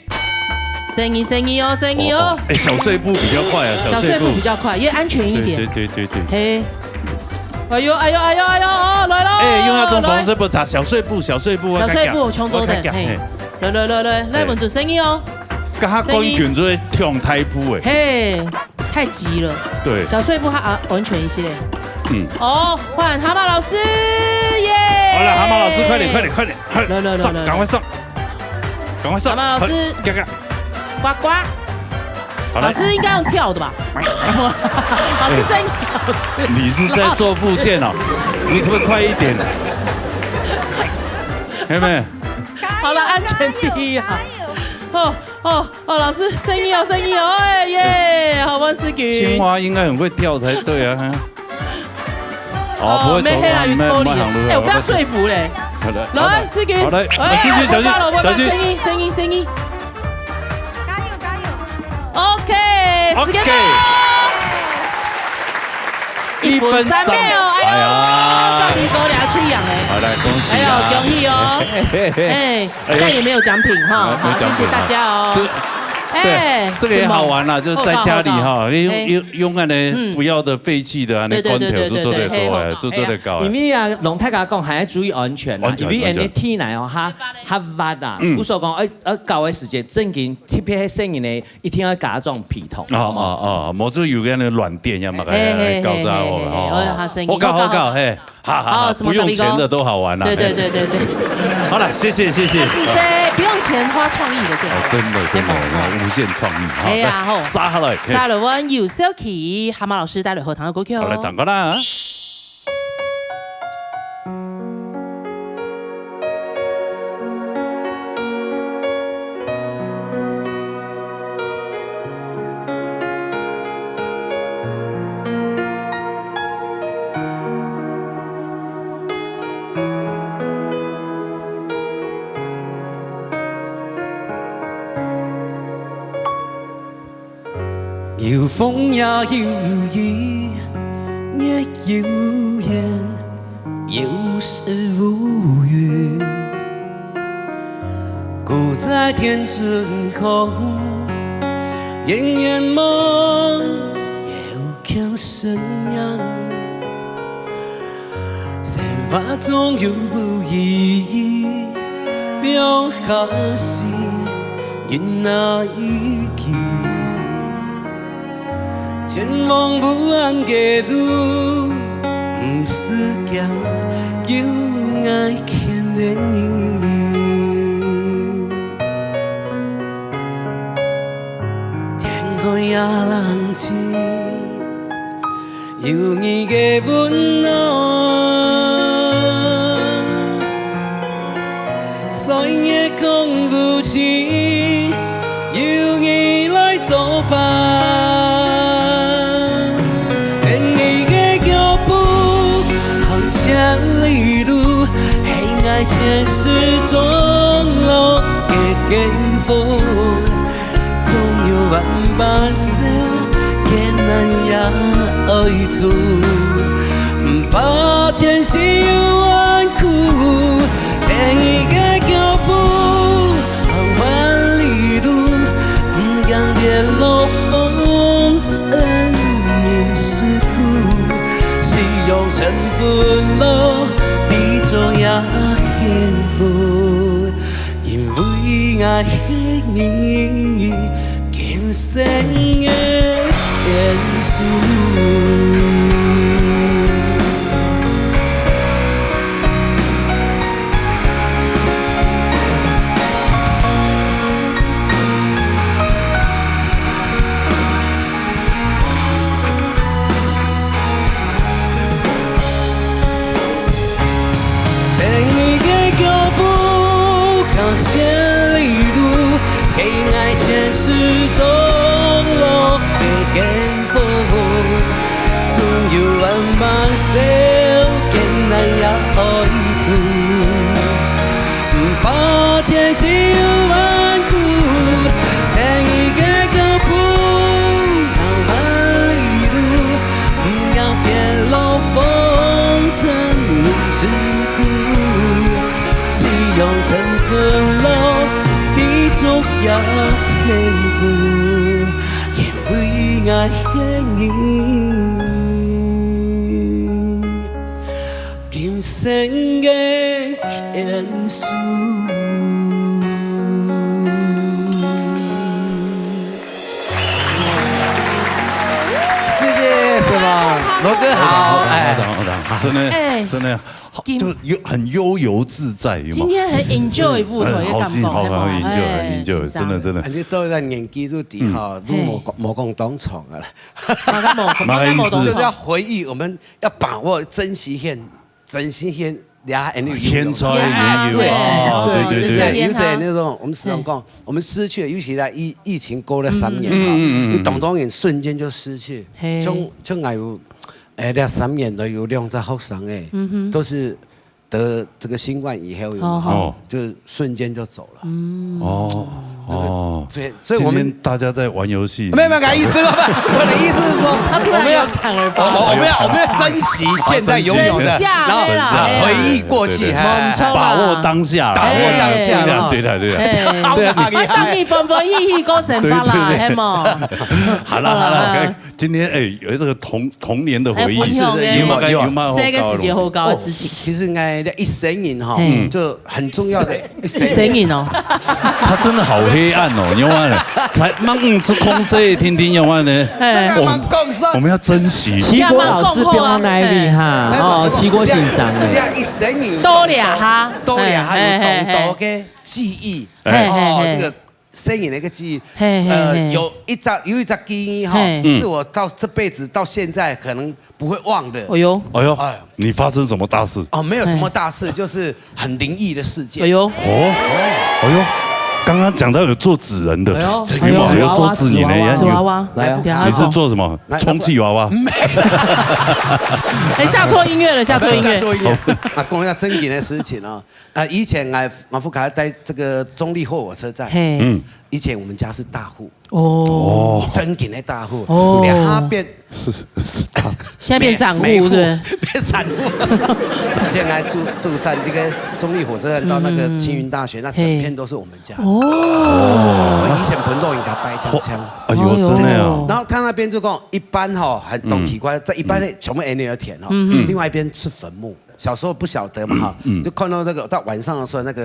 生意，生意哦，生意哦。哦，哦，哎，小碎步比較快啊，小碎步。小碎步比較快，也安全一點。對，對，對，對，對。嘿。哎呦，哎呦，哎呦，哎呦，哦，來了，哎，用那種方式不差，來。小碎步，小碎步，小碎步，我看看，衝走點，我看看，嘿。嘿。來，來，來，來，來，嘿。文竹，生意哦。 佮他冠軍就會跳大步欸。嘿，太急了。對。小碎步他啊，安全一些。嗯。哦，換蛤蟆老師，耶！好了，蛤蟆老師，快點，快點，快點，快點，來，來，來，上，來，來。趕快上，趕快上，蛤蟆老師。快，快，快。呱呱。好了。老师应该用跳的吧？老师声音，老师。你是在做复健哦？你可不可以快一点？妹妹，好了，安全第一啊！哦哦哦，老师声音哦，声音哦，哎耶，好，万世青菊。蛙应该很会跳才对啊。哦，不会走路，没黑啦，有脱离。慢慢行路。哎，我被他说服嘞。好的，来，世菊，好的，哎，小心小心我把了，我把小心。声音，声音，声音。加油加油！ OK，时间到。一分三秒，哎呦，赵皮哥俩去养哎。好，来恭喜哎呦，啊！恭喜哦！哎，但也没有奖品哈，好，谢谢大家哦。这哎，这个也好玩啦，就是在家里哈，什么用用用那个不要的废弃的啊，那罐头对对对对就做得对对做哎，嘿就做得搞哎。因為啊，弄大家講還係注意安全啦，安全因為恁呢安全天來哦，哈，哈滑啊，故所講，愛愛搞个時間，正經特別係細人仔，一定愛加裝被動。哦哦哦，無就有个那个軟墊，要么嘿嘿嘿搞炸我嘿嘿嘿哦。哎呀好生意我搞好搞，好搞好嘿，哈哈哈，好什么不用钱的都好玩啊。对对对对对，好了，谢谢谢谢。只是不用钱花创意的最好哦，玩。真的真的，哎然后无限创意哈。哎呀吼杀下来，沙伦湾有小琪，蛤蟆老师帶來好聽的歌曲哦。好来，掌过啦。有風也有雨，月有圓，有時無語。孤在天盡空，遠遠望，又看身影。 生活總有不易，放下時，人哪會記？前往無限个路，毋使驚，有𠊎牽連你。天空也冷清， 有你个溫暖，歲月空無情，有你來作伴。牽你个腳步，行千里路，係𠊎前世種落个根福。 總有萬般愁，艱難也愛渡。毋怕前世有彎曲，牽你个腳步，行萬里路，毋驚跌落風塵人世苦。夕陽春風落，知足也幸福。 因為𠊎係你今生个天數。 牽你个腳步，行千里路，係𠊎前世種落个根福。總有萬般愁，艱難也愛渡。 毋怕前世有彎曲，牽你个腳步，行萬里路，毋驚跌落風塵人世苦。夕陽春風落，知足也幸福，因為𠊎係你 今生个天數。謝謝，什麼？羅哥好，哎，好的，好的，好的。真的，哎，真的，好，今就有很悠游自在，有没有？今天很enjoy舞台的感觉，很好听，好，好，很enjoy，很enjoy，哎，真的，真的。啊，你到了年纪就底哈，嗯。都没，没讲当长啊了。马上没，马上没多少。就是要回忆，我们要把握、珍惜现，珍惜现，呀，现在的现在的，对，哦，对，对，对。有些，有些那种，我们时常讲，我们失去了，尤其在疫，疫情过了三年哈，嗯，嗯，嗯，嗯。你当多人瞬间就失去，嘿。像，像我有，哎，那三年都有两个学生，哎，嗯哼。都是得这个新冠以后，有没有？哦。就瞬间就走了。嗯。哦，哦。所以，所以我们今天大家在玩游戏。没有，没有，意思了，我的意思是说，他突然有感而发。我们要，我们要，我们要珍惜现在拥有的，珍惜啦，然后回忆过去，对，对，对。哎。没错啦。把握当下啦。把握当下，哎。对啦，对啦，对啦。哎。对啊，你啊，等你欢欢喜喜过生活啦，对，对，对。嘿嘛。好啦，好啦，好啦。OK。 今天，哎，有这个童，童年的回忆，哎，分享，哎。有没有，有没有好搞的东西？細个時節好搞的事情。哦，其實應該一生人哈，嗯。就很重要的一生人。一生人哦。他真的好黑暗哦，你看，才滿五十空歲，天天要問呢。哎。我們，我們要珍惜。齊國老師不要那位哈，哎。哦，齊國先生哎。你看一生人有多，多了哈。多了哈，有多多个記憶。哎。哦，嘿，嘿，嘿。這個 生人的一个记忆，嘿，嘿，呃，嘿。有一只，有一只记忆哈，嘿。是我到这辈子到现在可能不会忘的。哎哟。哎哟，哎。你发生什么大事？哦，没有什么大事，嘿。就是很灵异的事件。哎哟。哦，哎哟，刚刚讲到有做纸人的，哎哟。有没有？哎哟。有做纸人的，纸娃娃。有。来，来，你是做什么？来，充气娃娃？没有。哎，下错音乐了，下错音乐。下错音乐。啊，讲一下正经的事情哦。 啊，以前啊，馬福卡在這個中壢後火車站，嘿。嗯。以前我們家是大戶，哦。正經的大戶，哦。然後變，是，是大戶。現在變散戶，每，每戶，是不是？變散戶。現在住，住上這個中壢火車站到那個嗯。青雲大學，那整片都是我們家的。哦。我以前本都應該拜槍槍。哦，哎呦，哎呦。真的哦。然後他那邊就跟我一般哈，很，很奇怪，嗯。在一般的全部 N L 田哈，嗯。另外一邊是坟墓。 小時候不曉得嘛哈，嗯。就看到那個到晚上的時候，那個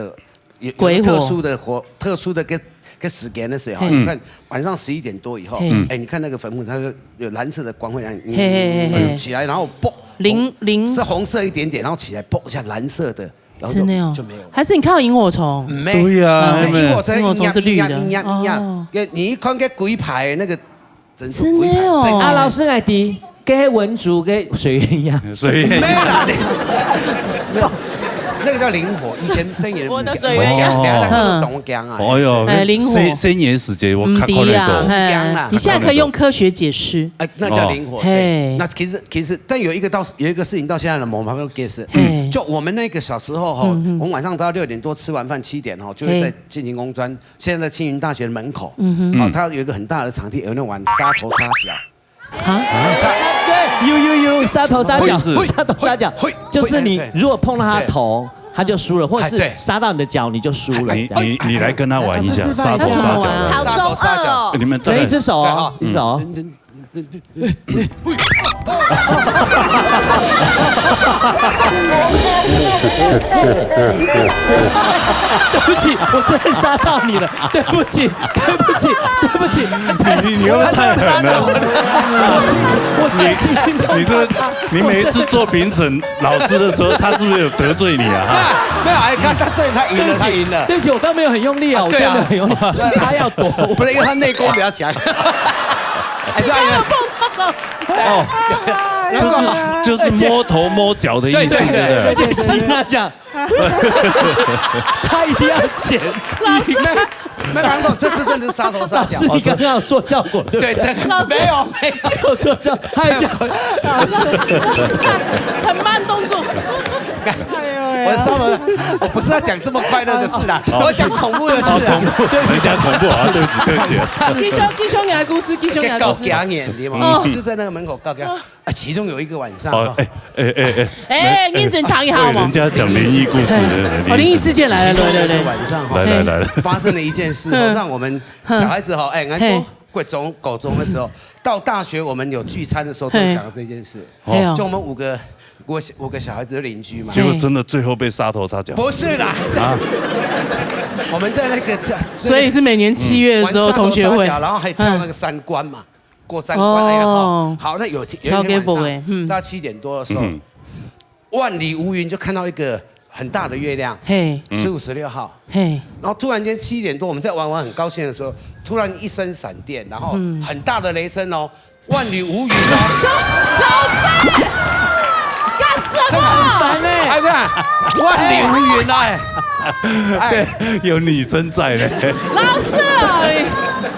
有，有鬼火。特殊的火，特殊的个，个時間的時候，嘿。你看晚上十一點多以後，嘿。哎，你看那個墳墓，它是有藍色的光輝，你，嘿，嘿，嘿，嘿。起來，然後啵，灵，灵。是紅色一點點，然後起來啵一下藍色的，然後就，真的哦。就沒有了。還是你看到螢火蟲？沒。對呀，嗯，沒有。螢火蟲，螢火蟲是綠的。一樣，一樣，一樣，一樣。哦。你一看該鬼牌那個 真的哦。啊，老師，𠊎知，該係文竹个水鴛鴦。水鴛鴦。沒有啦，你，沒有，那個叫靈火，以前生人，我的水鴛鴦。等下，等下，那個懂我講啊。哎呦，哎，靈火。生，生人時節，我看，毋知啊，看那個。嘿，你現在可以用科學解釋。哎，那叫靈火，哦。對。嘿。那其實，其實，但有一個到，有一個事情到現在呢，我們還沒有解釋。嘿。就我們那個小時候吼，嗯，嗯。我們晚上都要六點多吃完飯，七點吼，就會在嘿。建成工專 現在青雲大學門口，嗯哼。啊，它有一個很大的場地，有那種玩沙頭沙腳。啊？沙，對，有，有，有，沙頭沙腳，會，會，沙頭沙腳，會，會，就是你如果碰到他頭，對。他就輸了，或者是哎，對。沙到你的腳，你就輸了，哎，這樣。你，你，你來跟他玩一下，哎，可是示範一下。沙頭沙腳的。好中二哦。沙頭沙腳。你們這個，這一隻手哦，對，哦。一隻手哦。嗯。 对不起，我真的杀到你了，对不起，对不起，对不起。你，你，你又太狠了。我真的杀到你了。我真的，我真的，你这，你每一次做评审老师的时候，他是不是有得罪你啊？哈。没有，哎，他，他这，他赢了，对不起，他赢了。对不起，我刚没有很用力啊，啊，我真的没有很用力，对啊。是他要躲。不是，因为他内功比较强。还是他要，你刚有碰到老师。哦，就是，就是摸头摸脚的意思，对，对，对不对？对，对，对，对，这样，他一定要剪。老师，没，没看过，这次真的是杀头杀脚。老师，你刚刚有做效果，对不对？对，这个，老师，没有，没有。没有做效，他还讲，老师，很慢动作。哎呦喂啊。我杀头，我不是要讲这么快乐的事啦，哦。我讲恐怖的事啊。哦，恐怖，人家恐怖啊，对不起，对不起。继续，继续你的故事，继续你的故事。搞僵眼，你知道吗？哦。就在那个门口搞僵。 啊，其中有一个晚上，哦，哈。哎，哎，哎，哎。哎，认真谈一下好吗？对，人家讲灵异故事，对，对，对，哦，灵异事件来了，对，对，对。其中有一个晚上，哈，来，来，来，来。发生了一件事，哈，嗯。让我们小孩子，哈，哎，俺嘿。国中、高中的时候，到大学我们有聚餐的时候，都讲到这件事。嘿。哦。嘿哦。就我们五个，五个，五个小孩子的邻居嘛。结果真的最后被杀头杀脚。不是啦。啊。我们在那个，在，所以是每年七月的时候，嗯。同学会。玩杀头杀脚，然后还跳那个三关嘛。 过三关了以后，哦。好，那有，有一天晚上，跳街舞欸，嗯。到七点多的时候，嗯。万里无云，就看到一个很大的月亮，嘿，十五、十六号。嘿，然后突然间七点多，我们在玩玩很高兴的时候，突然一声闪电，然后很大的雷声哦，万里无云哦。老师，干什么？哎，对啊，万里无云哦，哎，哎，对，有女生在呢。老师啊，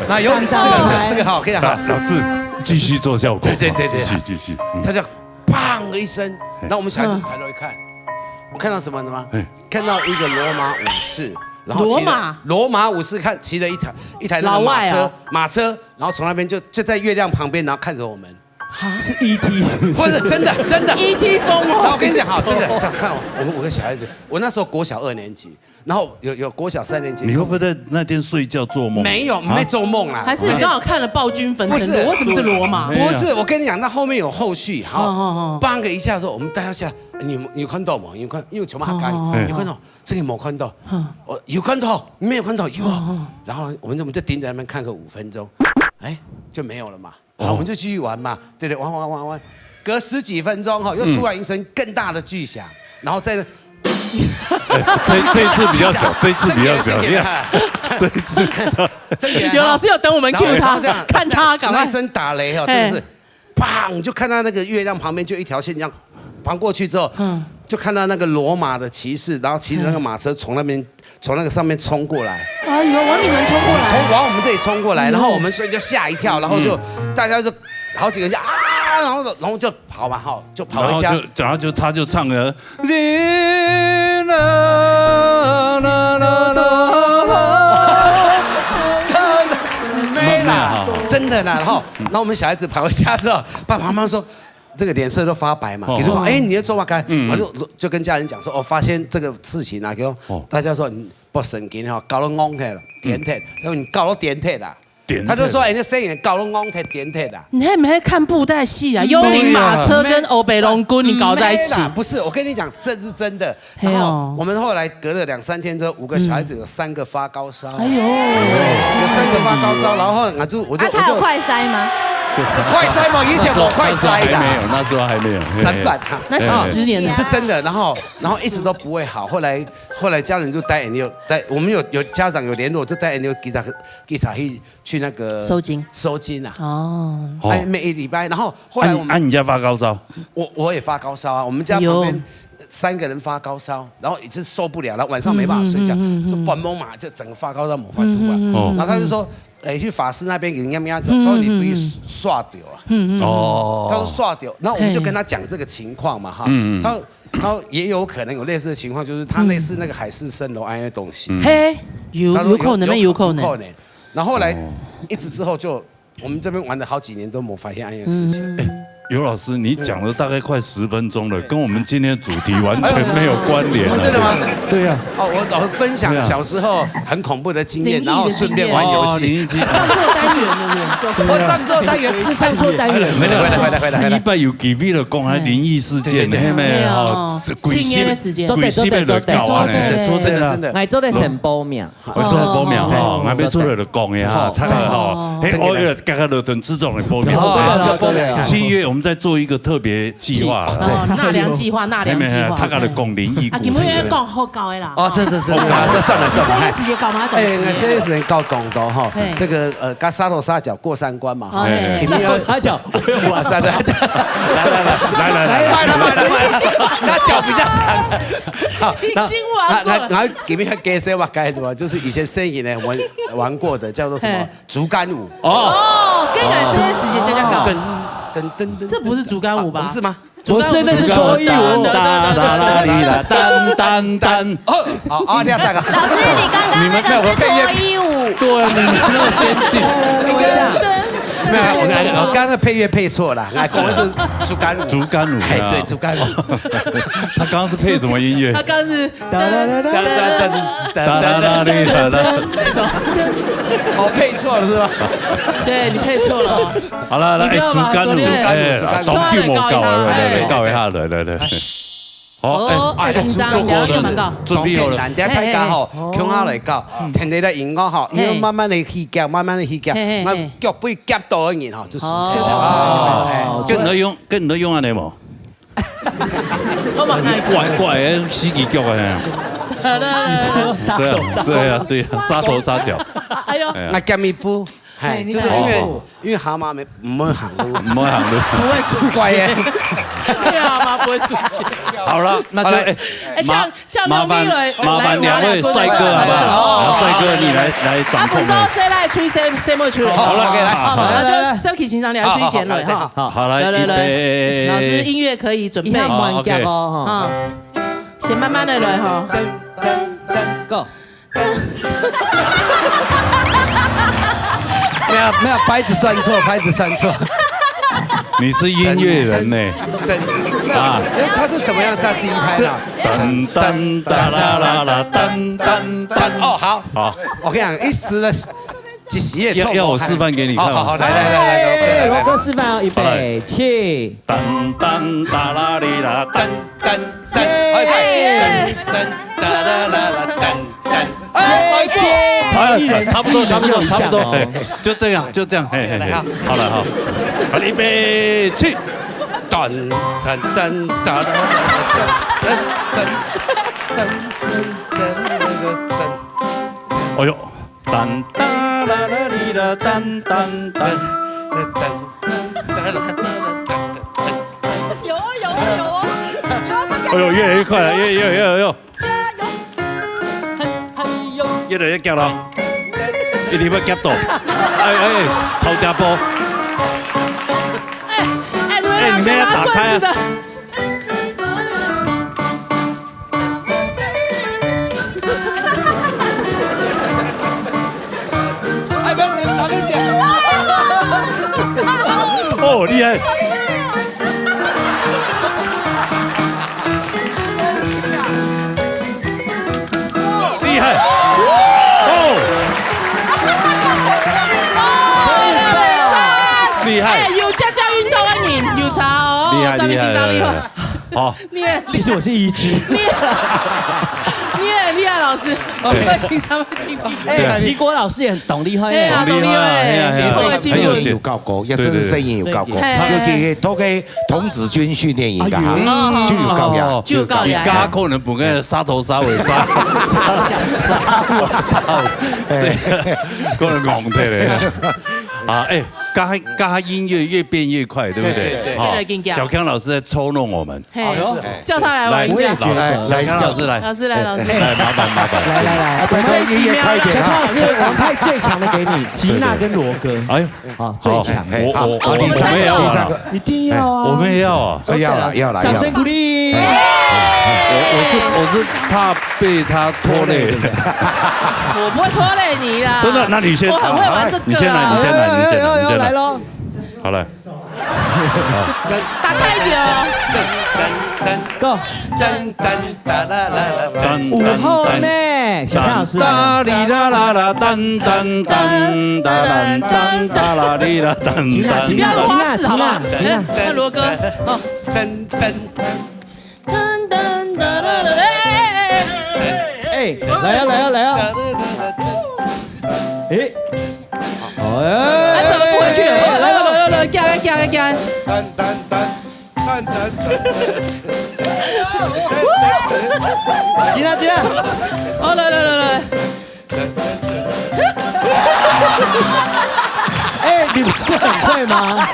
那有这个这个这个好，可以好。老师继续做效果。对对对对继续继续。嗯他就砰的一声，然后我们小孩子抬头一看，我看到什么了吗？看到一个罗马武士，然后骑着罗马罗马武士看骑着一台一台那个马车老外哦马车，然后从那边就就在月亮旁边，然后看着我们，是 E T，不是真的真的。E T风哦然后我。跟你讲哈，真的这样看哦，我们五个小孩子，我那时候国小二年级，然后有有国小三年级，你会不会在那天睡觉做梦？没有没做梦啦，还是你刚好看了暴君焚城不是图？为什么是罗马？没有不是，我跟你讲，那后面有后续哈。哦哦哦砰个一下说，我们大家吓，你有你有看到吗？有看，因为全部很干，哦哦哦有看到？这个没看到，嗯我有看到，没有看到，有。哦然后我们我们就盯着那边看个五分钟，哎，就没有了嘛。然后我们就继续玩嘛，对不对？玩玩玩玩，隔十几分钟哈，又突然一声更大的巨响，然后再这这一次比较小，这一次比较小，这个你看，这一次比较这个有老师有等我们 cue 他然后这样，看他赶快那一声打雷哈，真的是，砰，就看到那个月亮旁边就一条线这样。旁过去之后，嗯就看到那个罗马的骑士，然后骑着那个马车从那边从那个上面冲过来，哎呦，往你们冲过来。从往我们这里冲过来，然后我们所以就吓一跳，然后就大家就好几个人就啊，然后然后就跑嘛哈，就跑回家。然后就然后就他就唱了，哩啦啦啦啦啦，没啦好，真的啦。然后，然后我们小孩子跑回家之后，爸爸妈妈说，这个脸色都发白嘛，哦你就说，哎，你在做嘛该？嗯我就就跟家人讲说，哦，发现这个事情啊，给我哦大家说你不神经哈，搞到懵开了，点铁，他说你搞到点铁啦。点铁他就说，哎，那声音搞到懵开点铁啦。你还没看布袋戏啊？幽灵马车跟欧北龙宫你搞在一起没，啦不是，我跟你讲，这是真的。嘿哦然后我们后来隔了两三天之后，五个小孩子有三个发高烧，哎呦，有三个发高烧，然后后来我就我就啊，他有我就快筛吗？快筛嘛，以前我快筛的，还没有，那时候还没有。三板哈，那几十年了是真的。然后然后一直都不会好，后来后来家人就带 N U 带，我们有有家长有联络，就带 N U 给他给他去去那个收金收金啊。哦，哦哎，每一礼拜，然后后来我们啊你啊你家发高烧，我我也发高烧啊，我们家旁边三个人发高烧，然后一直受不了，然后晚上没办法睡觉，就半懵嘛，就整个发高烧没法吐啊。哦然后他就说，哎，去法师那边给人家他说你不会刷掉啊。哦，他说刷掉，然后我们就跟他讲这个情况嘛哈，嗯他他也有可能有类似的情况，就是他类似那个海市蜃楼那些东西，嘿，有他说有可能，有可能。有可能。然后后来一直之后就我们这边玩了好几年都没发现那件事情。尤老师，你讲了大概快十分钟了，跟我们今天的主题完全没有关联。哦真的吗？对呀，哦，我我分享小时候很恐怖的经验，灵异的然后顺便玩游戏。哦，灵异经上错单元了，我上错单元是上错单元。回来回来回来回来回来。一般有几位了讲啊灵异事件，对对对那边没有哦，七年的时间鬼西北的搞啊，做得做得做得啦。做得做得啦哎，做得先报名。我做得报名哈，哦我被做了的讲的哈，哦他个哈，嘿，真的我个刚刚都等这种的报名。哦，这个这个七月我们再做一个特别计划。哦，纳凉计划，纳没有没有，凉计划。他刚才讲灵异啊，故事。今天要讲好搞的啦。哦，这这这这这这这三个时间搞嘛，哎，东西。那现在时间到广东哈嘿，这个呃，加沙头沙角过三关嘛哈，哎今天要他讲，我有玩。啊，对对对，来来来来来来来，慢了慢了慢了，那脚比较长。好，已经玩过了然后然后给你们介绍吧，该什么，就是以前生意呢，我们玩过的叫做什么嘿竹竿舞。哦，哦，跟俺三个时间加加搞。噔噔噔噔，这不是竹竿舞吧啊不是吗？不是，那是脱衣舞。哒哒啦哩啦，当当当。哦，好啊，你要这个。老师，你刚刚那个是脱衣舞。对，你们那么先进。没有，我刚我刚刚的配乐配错了，来，我们是竹竿舞。竹竿舞哎，啊对，竹竿舞。他刚刚是配什么音乐他？刚刚是，哒哒哒哒哒。哦，配错了是吧？对你配错了哦。好了，来，你不要把它竹竿舞，做成哎，竹竿舞当剧目搞突然来告一下了，来哎来告一下，来来来。好，哦，哎，哎，先生，中国的你要怎么搞？当天难得大家吼，共下来搞，听你的音乐吼，嘿要慢慢的去讲，慢慢的去讲，嘿嘿嘿那脚被夹到的人吼，就是哦这样。哎跟你用，跟你用安尼无？做么？怪怪的，四支腳的。你说杀头杀对啊，对啊，杀头杀脚。哎呦，哎呀那干咪不，哎，你就是因为哦因为蛤蟆没没行路，唔好行路。不会数怪耶学，对啊，妈不会数学。好了，那就好来哎，哎，这样这样麻烦弄一来，麻烦两位帅哥好不好？帅哥，你来来掌控。阿文州谁来吹谁谁没吹了？好了，OK，来。好，那就小提琴上来吹弦了哈。好，来，来来来预备。老师音乐可以准备你要慢脚哦哈。啊，先慢慢的来哈。 Go。没有没有，拍子算错，拍子算错。你是音乐人呢。对，啊哎，他是怎么样下第一拍的？噔噔哒啦啦啦，噔噔噔。哦，好，好，我跟你讲，一时的几十页要要我示范给你看吗好好好，来来来来来，罗哥示范哦，预备起。噔噔哒啦哩啦，噔。噔噔噔，哎，噔噔哒啦啦啦，噔噔，哎，哎，差不多，差不多，差不多，嘿，就这样，就这样，嘿嘿嘿，好了哈，好了，预备起。噔噔噔哒啦啦啦，噔噔噔噔噔噔。哎呦，噔哒啦啦哩啦，噔噔噔。噔噔哒啦啦啦噔噔。有哦有哦有哦，有哦，哎呦，越来越快了，越越越越，加油！嘿嘿呦！越来越急了，一定要急到，哎哎，头家波。哎哎，你们两个拿棍子的。哎，不要，长一点。哦，厉害！厉害！哦，厉害！哎，有家教运动的人，有差哦。厉害厉害上面欣赏你厉害！好，你也其实我是一只。你也你也厉害，老师，我欣赏不起你。哎，齐国老师也很懂，厉害对啊耶。厉害啊，懂厉害厉害啊，很有技术很有有夠高，也真係聲音有夠高，嘿尤其係頭个童子軍訓練營个哈，哎呦就有夠呀。就有夠呀你家可能本來沙頭沙尾沙，沙尾沙尾，對，可能戇忒咧。啊，哎，剛剛音樂越變越快，對不對？對對對好越來越緊張小康老師在抽弄我們。嘿哦是哦，叫他來玩一下。我也覺得來，小康老師來，老師來，老師。來，麻煩麻煩。来来来，哎，拜託音樂開一點哈小康老。師，我們派最強的給你，吉娜跟羅哥。哎呦，啊，最強。嘿，我我好，好，第三個，我們三個第三個，一定要啊。我們也要啊。哎，要了，要了，要了。掌聲鼓勵。我我是我是怕被他拖累。我不會拖累你啦。真的，那你先，我很會玩這個啊。你先來，你先來，你先來，你先來。来喽。好来，打開一點哦。 Go。噔噔哒啦啦啦。噔五號噔呢，小康老師來了。哒哩啦啦啦，噔噔噔，哒噔噔哒啦哩啦噔吉娜，吉娜，噔。吉娜，吉娜，吉娜。那羅哥，哦，噔噔噔噔噔噔噔，哎哎哎哎哎，来呀，来呀，来呀。哎，哎，哎，怎麼不回去了？來來來來來，加加加加加！噔噔噔噔噔噔。吉娜，吉娜。哦，來來來來來。哎，你不是很會嗎？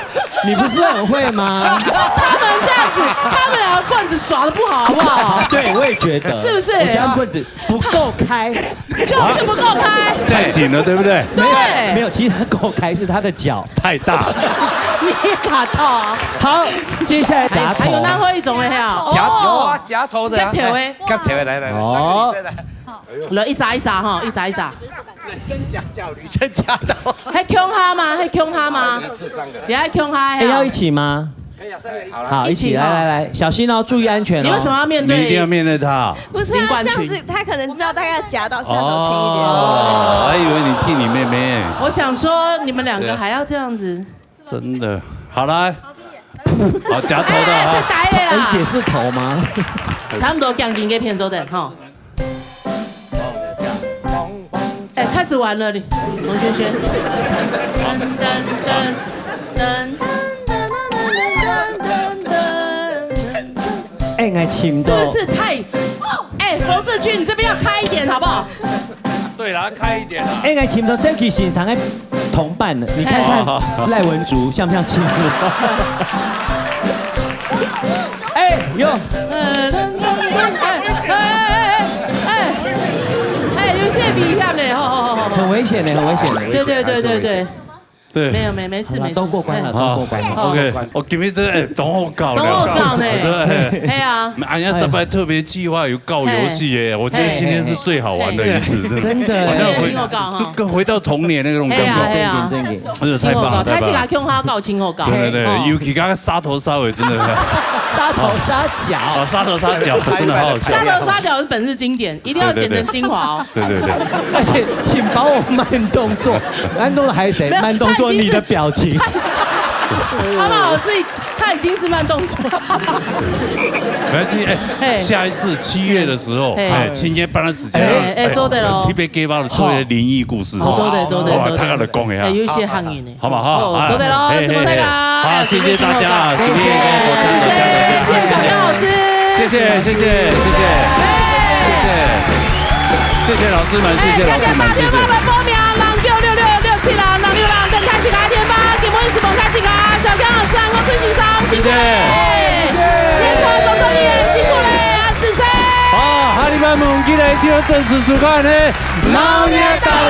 你不是很會嗎？他們這樣子，他們兩個棍子耍得不好，好不好？對，我也覺得。是不是我家棍子不夠開。就是不夠開。太緊了，對不對？對，沒有，其實他夠開是他的腳。太大了。你也卡到啊。好，接下來夾頭。還有那會一種的呀。夾有啊，夾頭的啊。夾頭的。夾頭的，來來來，哦三個女生來。來，一儕一儕哈，一儕一儕。男生夾腳，女生夾頭。還共下嗎？還共下嗎？你還共下哎，要一起嗎？好，一起，一起哈來來來，小心哦，注意安全哦。你為什麼要面對？你一定要面對他。不是啊，林冠群這樣子他可能知道大概要夾到下手輕一點。哦，還以為你替你妹妹。我想說，你們兩個還要這樣子，真的，好來，好夾頭的哎，哈太。呆了啦哎，也，是頭嗎？差不多降低一個片周的哈。哎，開始玩了，你，童軒軒。噔噔噔噔噔噔噔噔噔。哎，𠊎尋到，是不是太？哎，冯志君，你这边要开一点好不好？对啦，开一点啦。哎，𠊎尋到小奇先生个同伴了，你看看哦赖文竹像不像亲夫？哎，有，哎哎哎哎哎，哎，有些危险呢，吼吼吼吼。很危险的，很危险的。对对对对对，对，没有没没事没事，好啦，都过关了，哎都过关了。好，OK，我今日真的哎，同好搞同好搞呢真的哎。哎呀，哎呀，这边特别计划有搞游戏耶，我觉得今天是最好玩的一次，真的。真的好像回真的有搞哈就跟回到童年那种感觉，哎呀哎呀，真的太棒了，太棒了。开始给他用他搞，真好搞。对对对，哦尤其刚刚杀头杀尾真的，杀头杀脚。哦，杀头杀脚真的好好笑杀。头杀脚是本日经典，一定要剪成精华哦。对对对，而且请帮我慢动作，慢动作还有谁？没有慢动作，他已经是你的表情。阿妈老师，他已经是慢动作。没关系，哎，嘿下一次七月的时候，嘿哎，青年班的时间，哎哎做得咯特别给爸的做一些灵异故事，哦，做得做得哇做得，大家的讲一下哎，有一些行业呢。好不好？哦，做得咯，哎什么那个啊，好，谢谢大家，哎今天跟我谢谢谢谢小刚老师，谢谢谢谢谢谢谢谢谢谢老师们，谢谢老师们，谢谢。来报名，零九六六六七零零六零，等开始个电话，今晡日是无开始个，小刚老师，我最欣赏，辛苦嘞。天才工作人员，辛苦嘞，啊，子生。好，下礼拜五记得一定要准时收看呢。老年大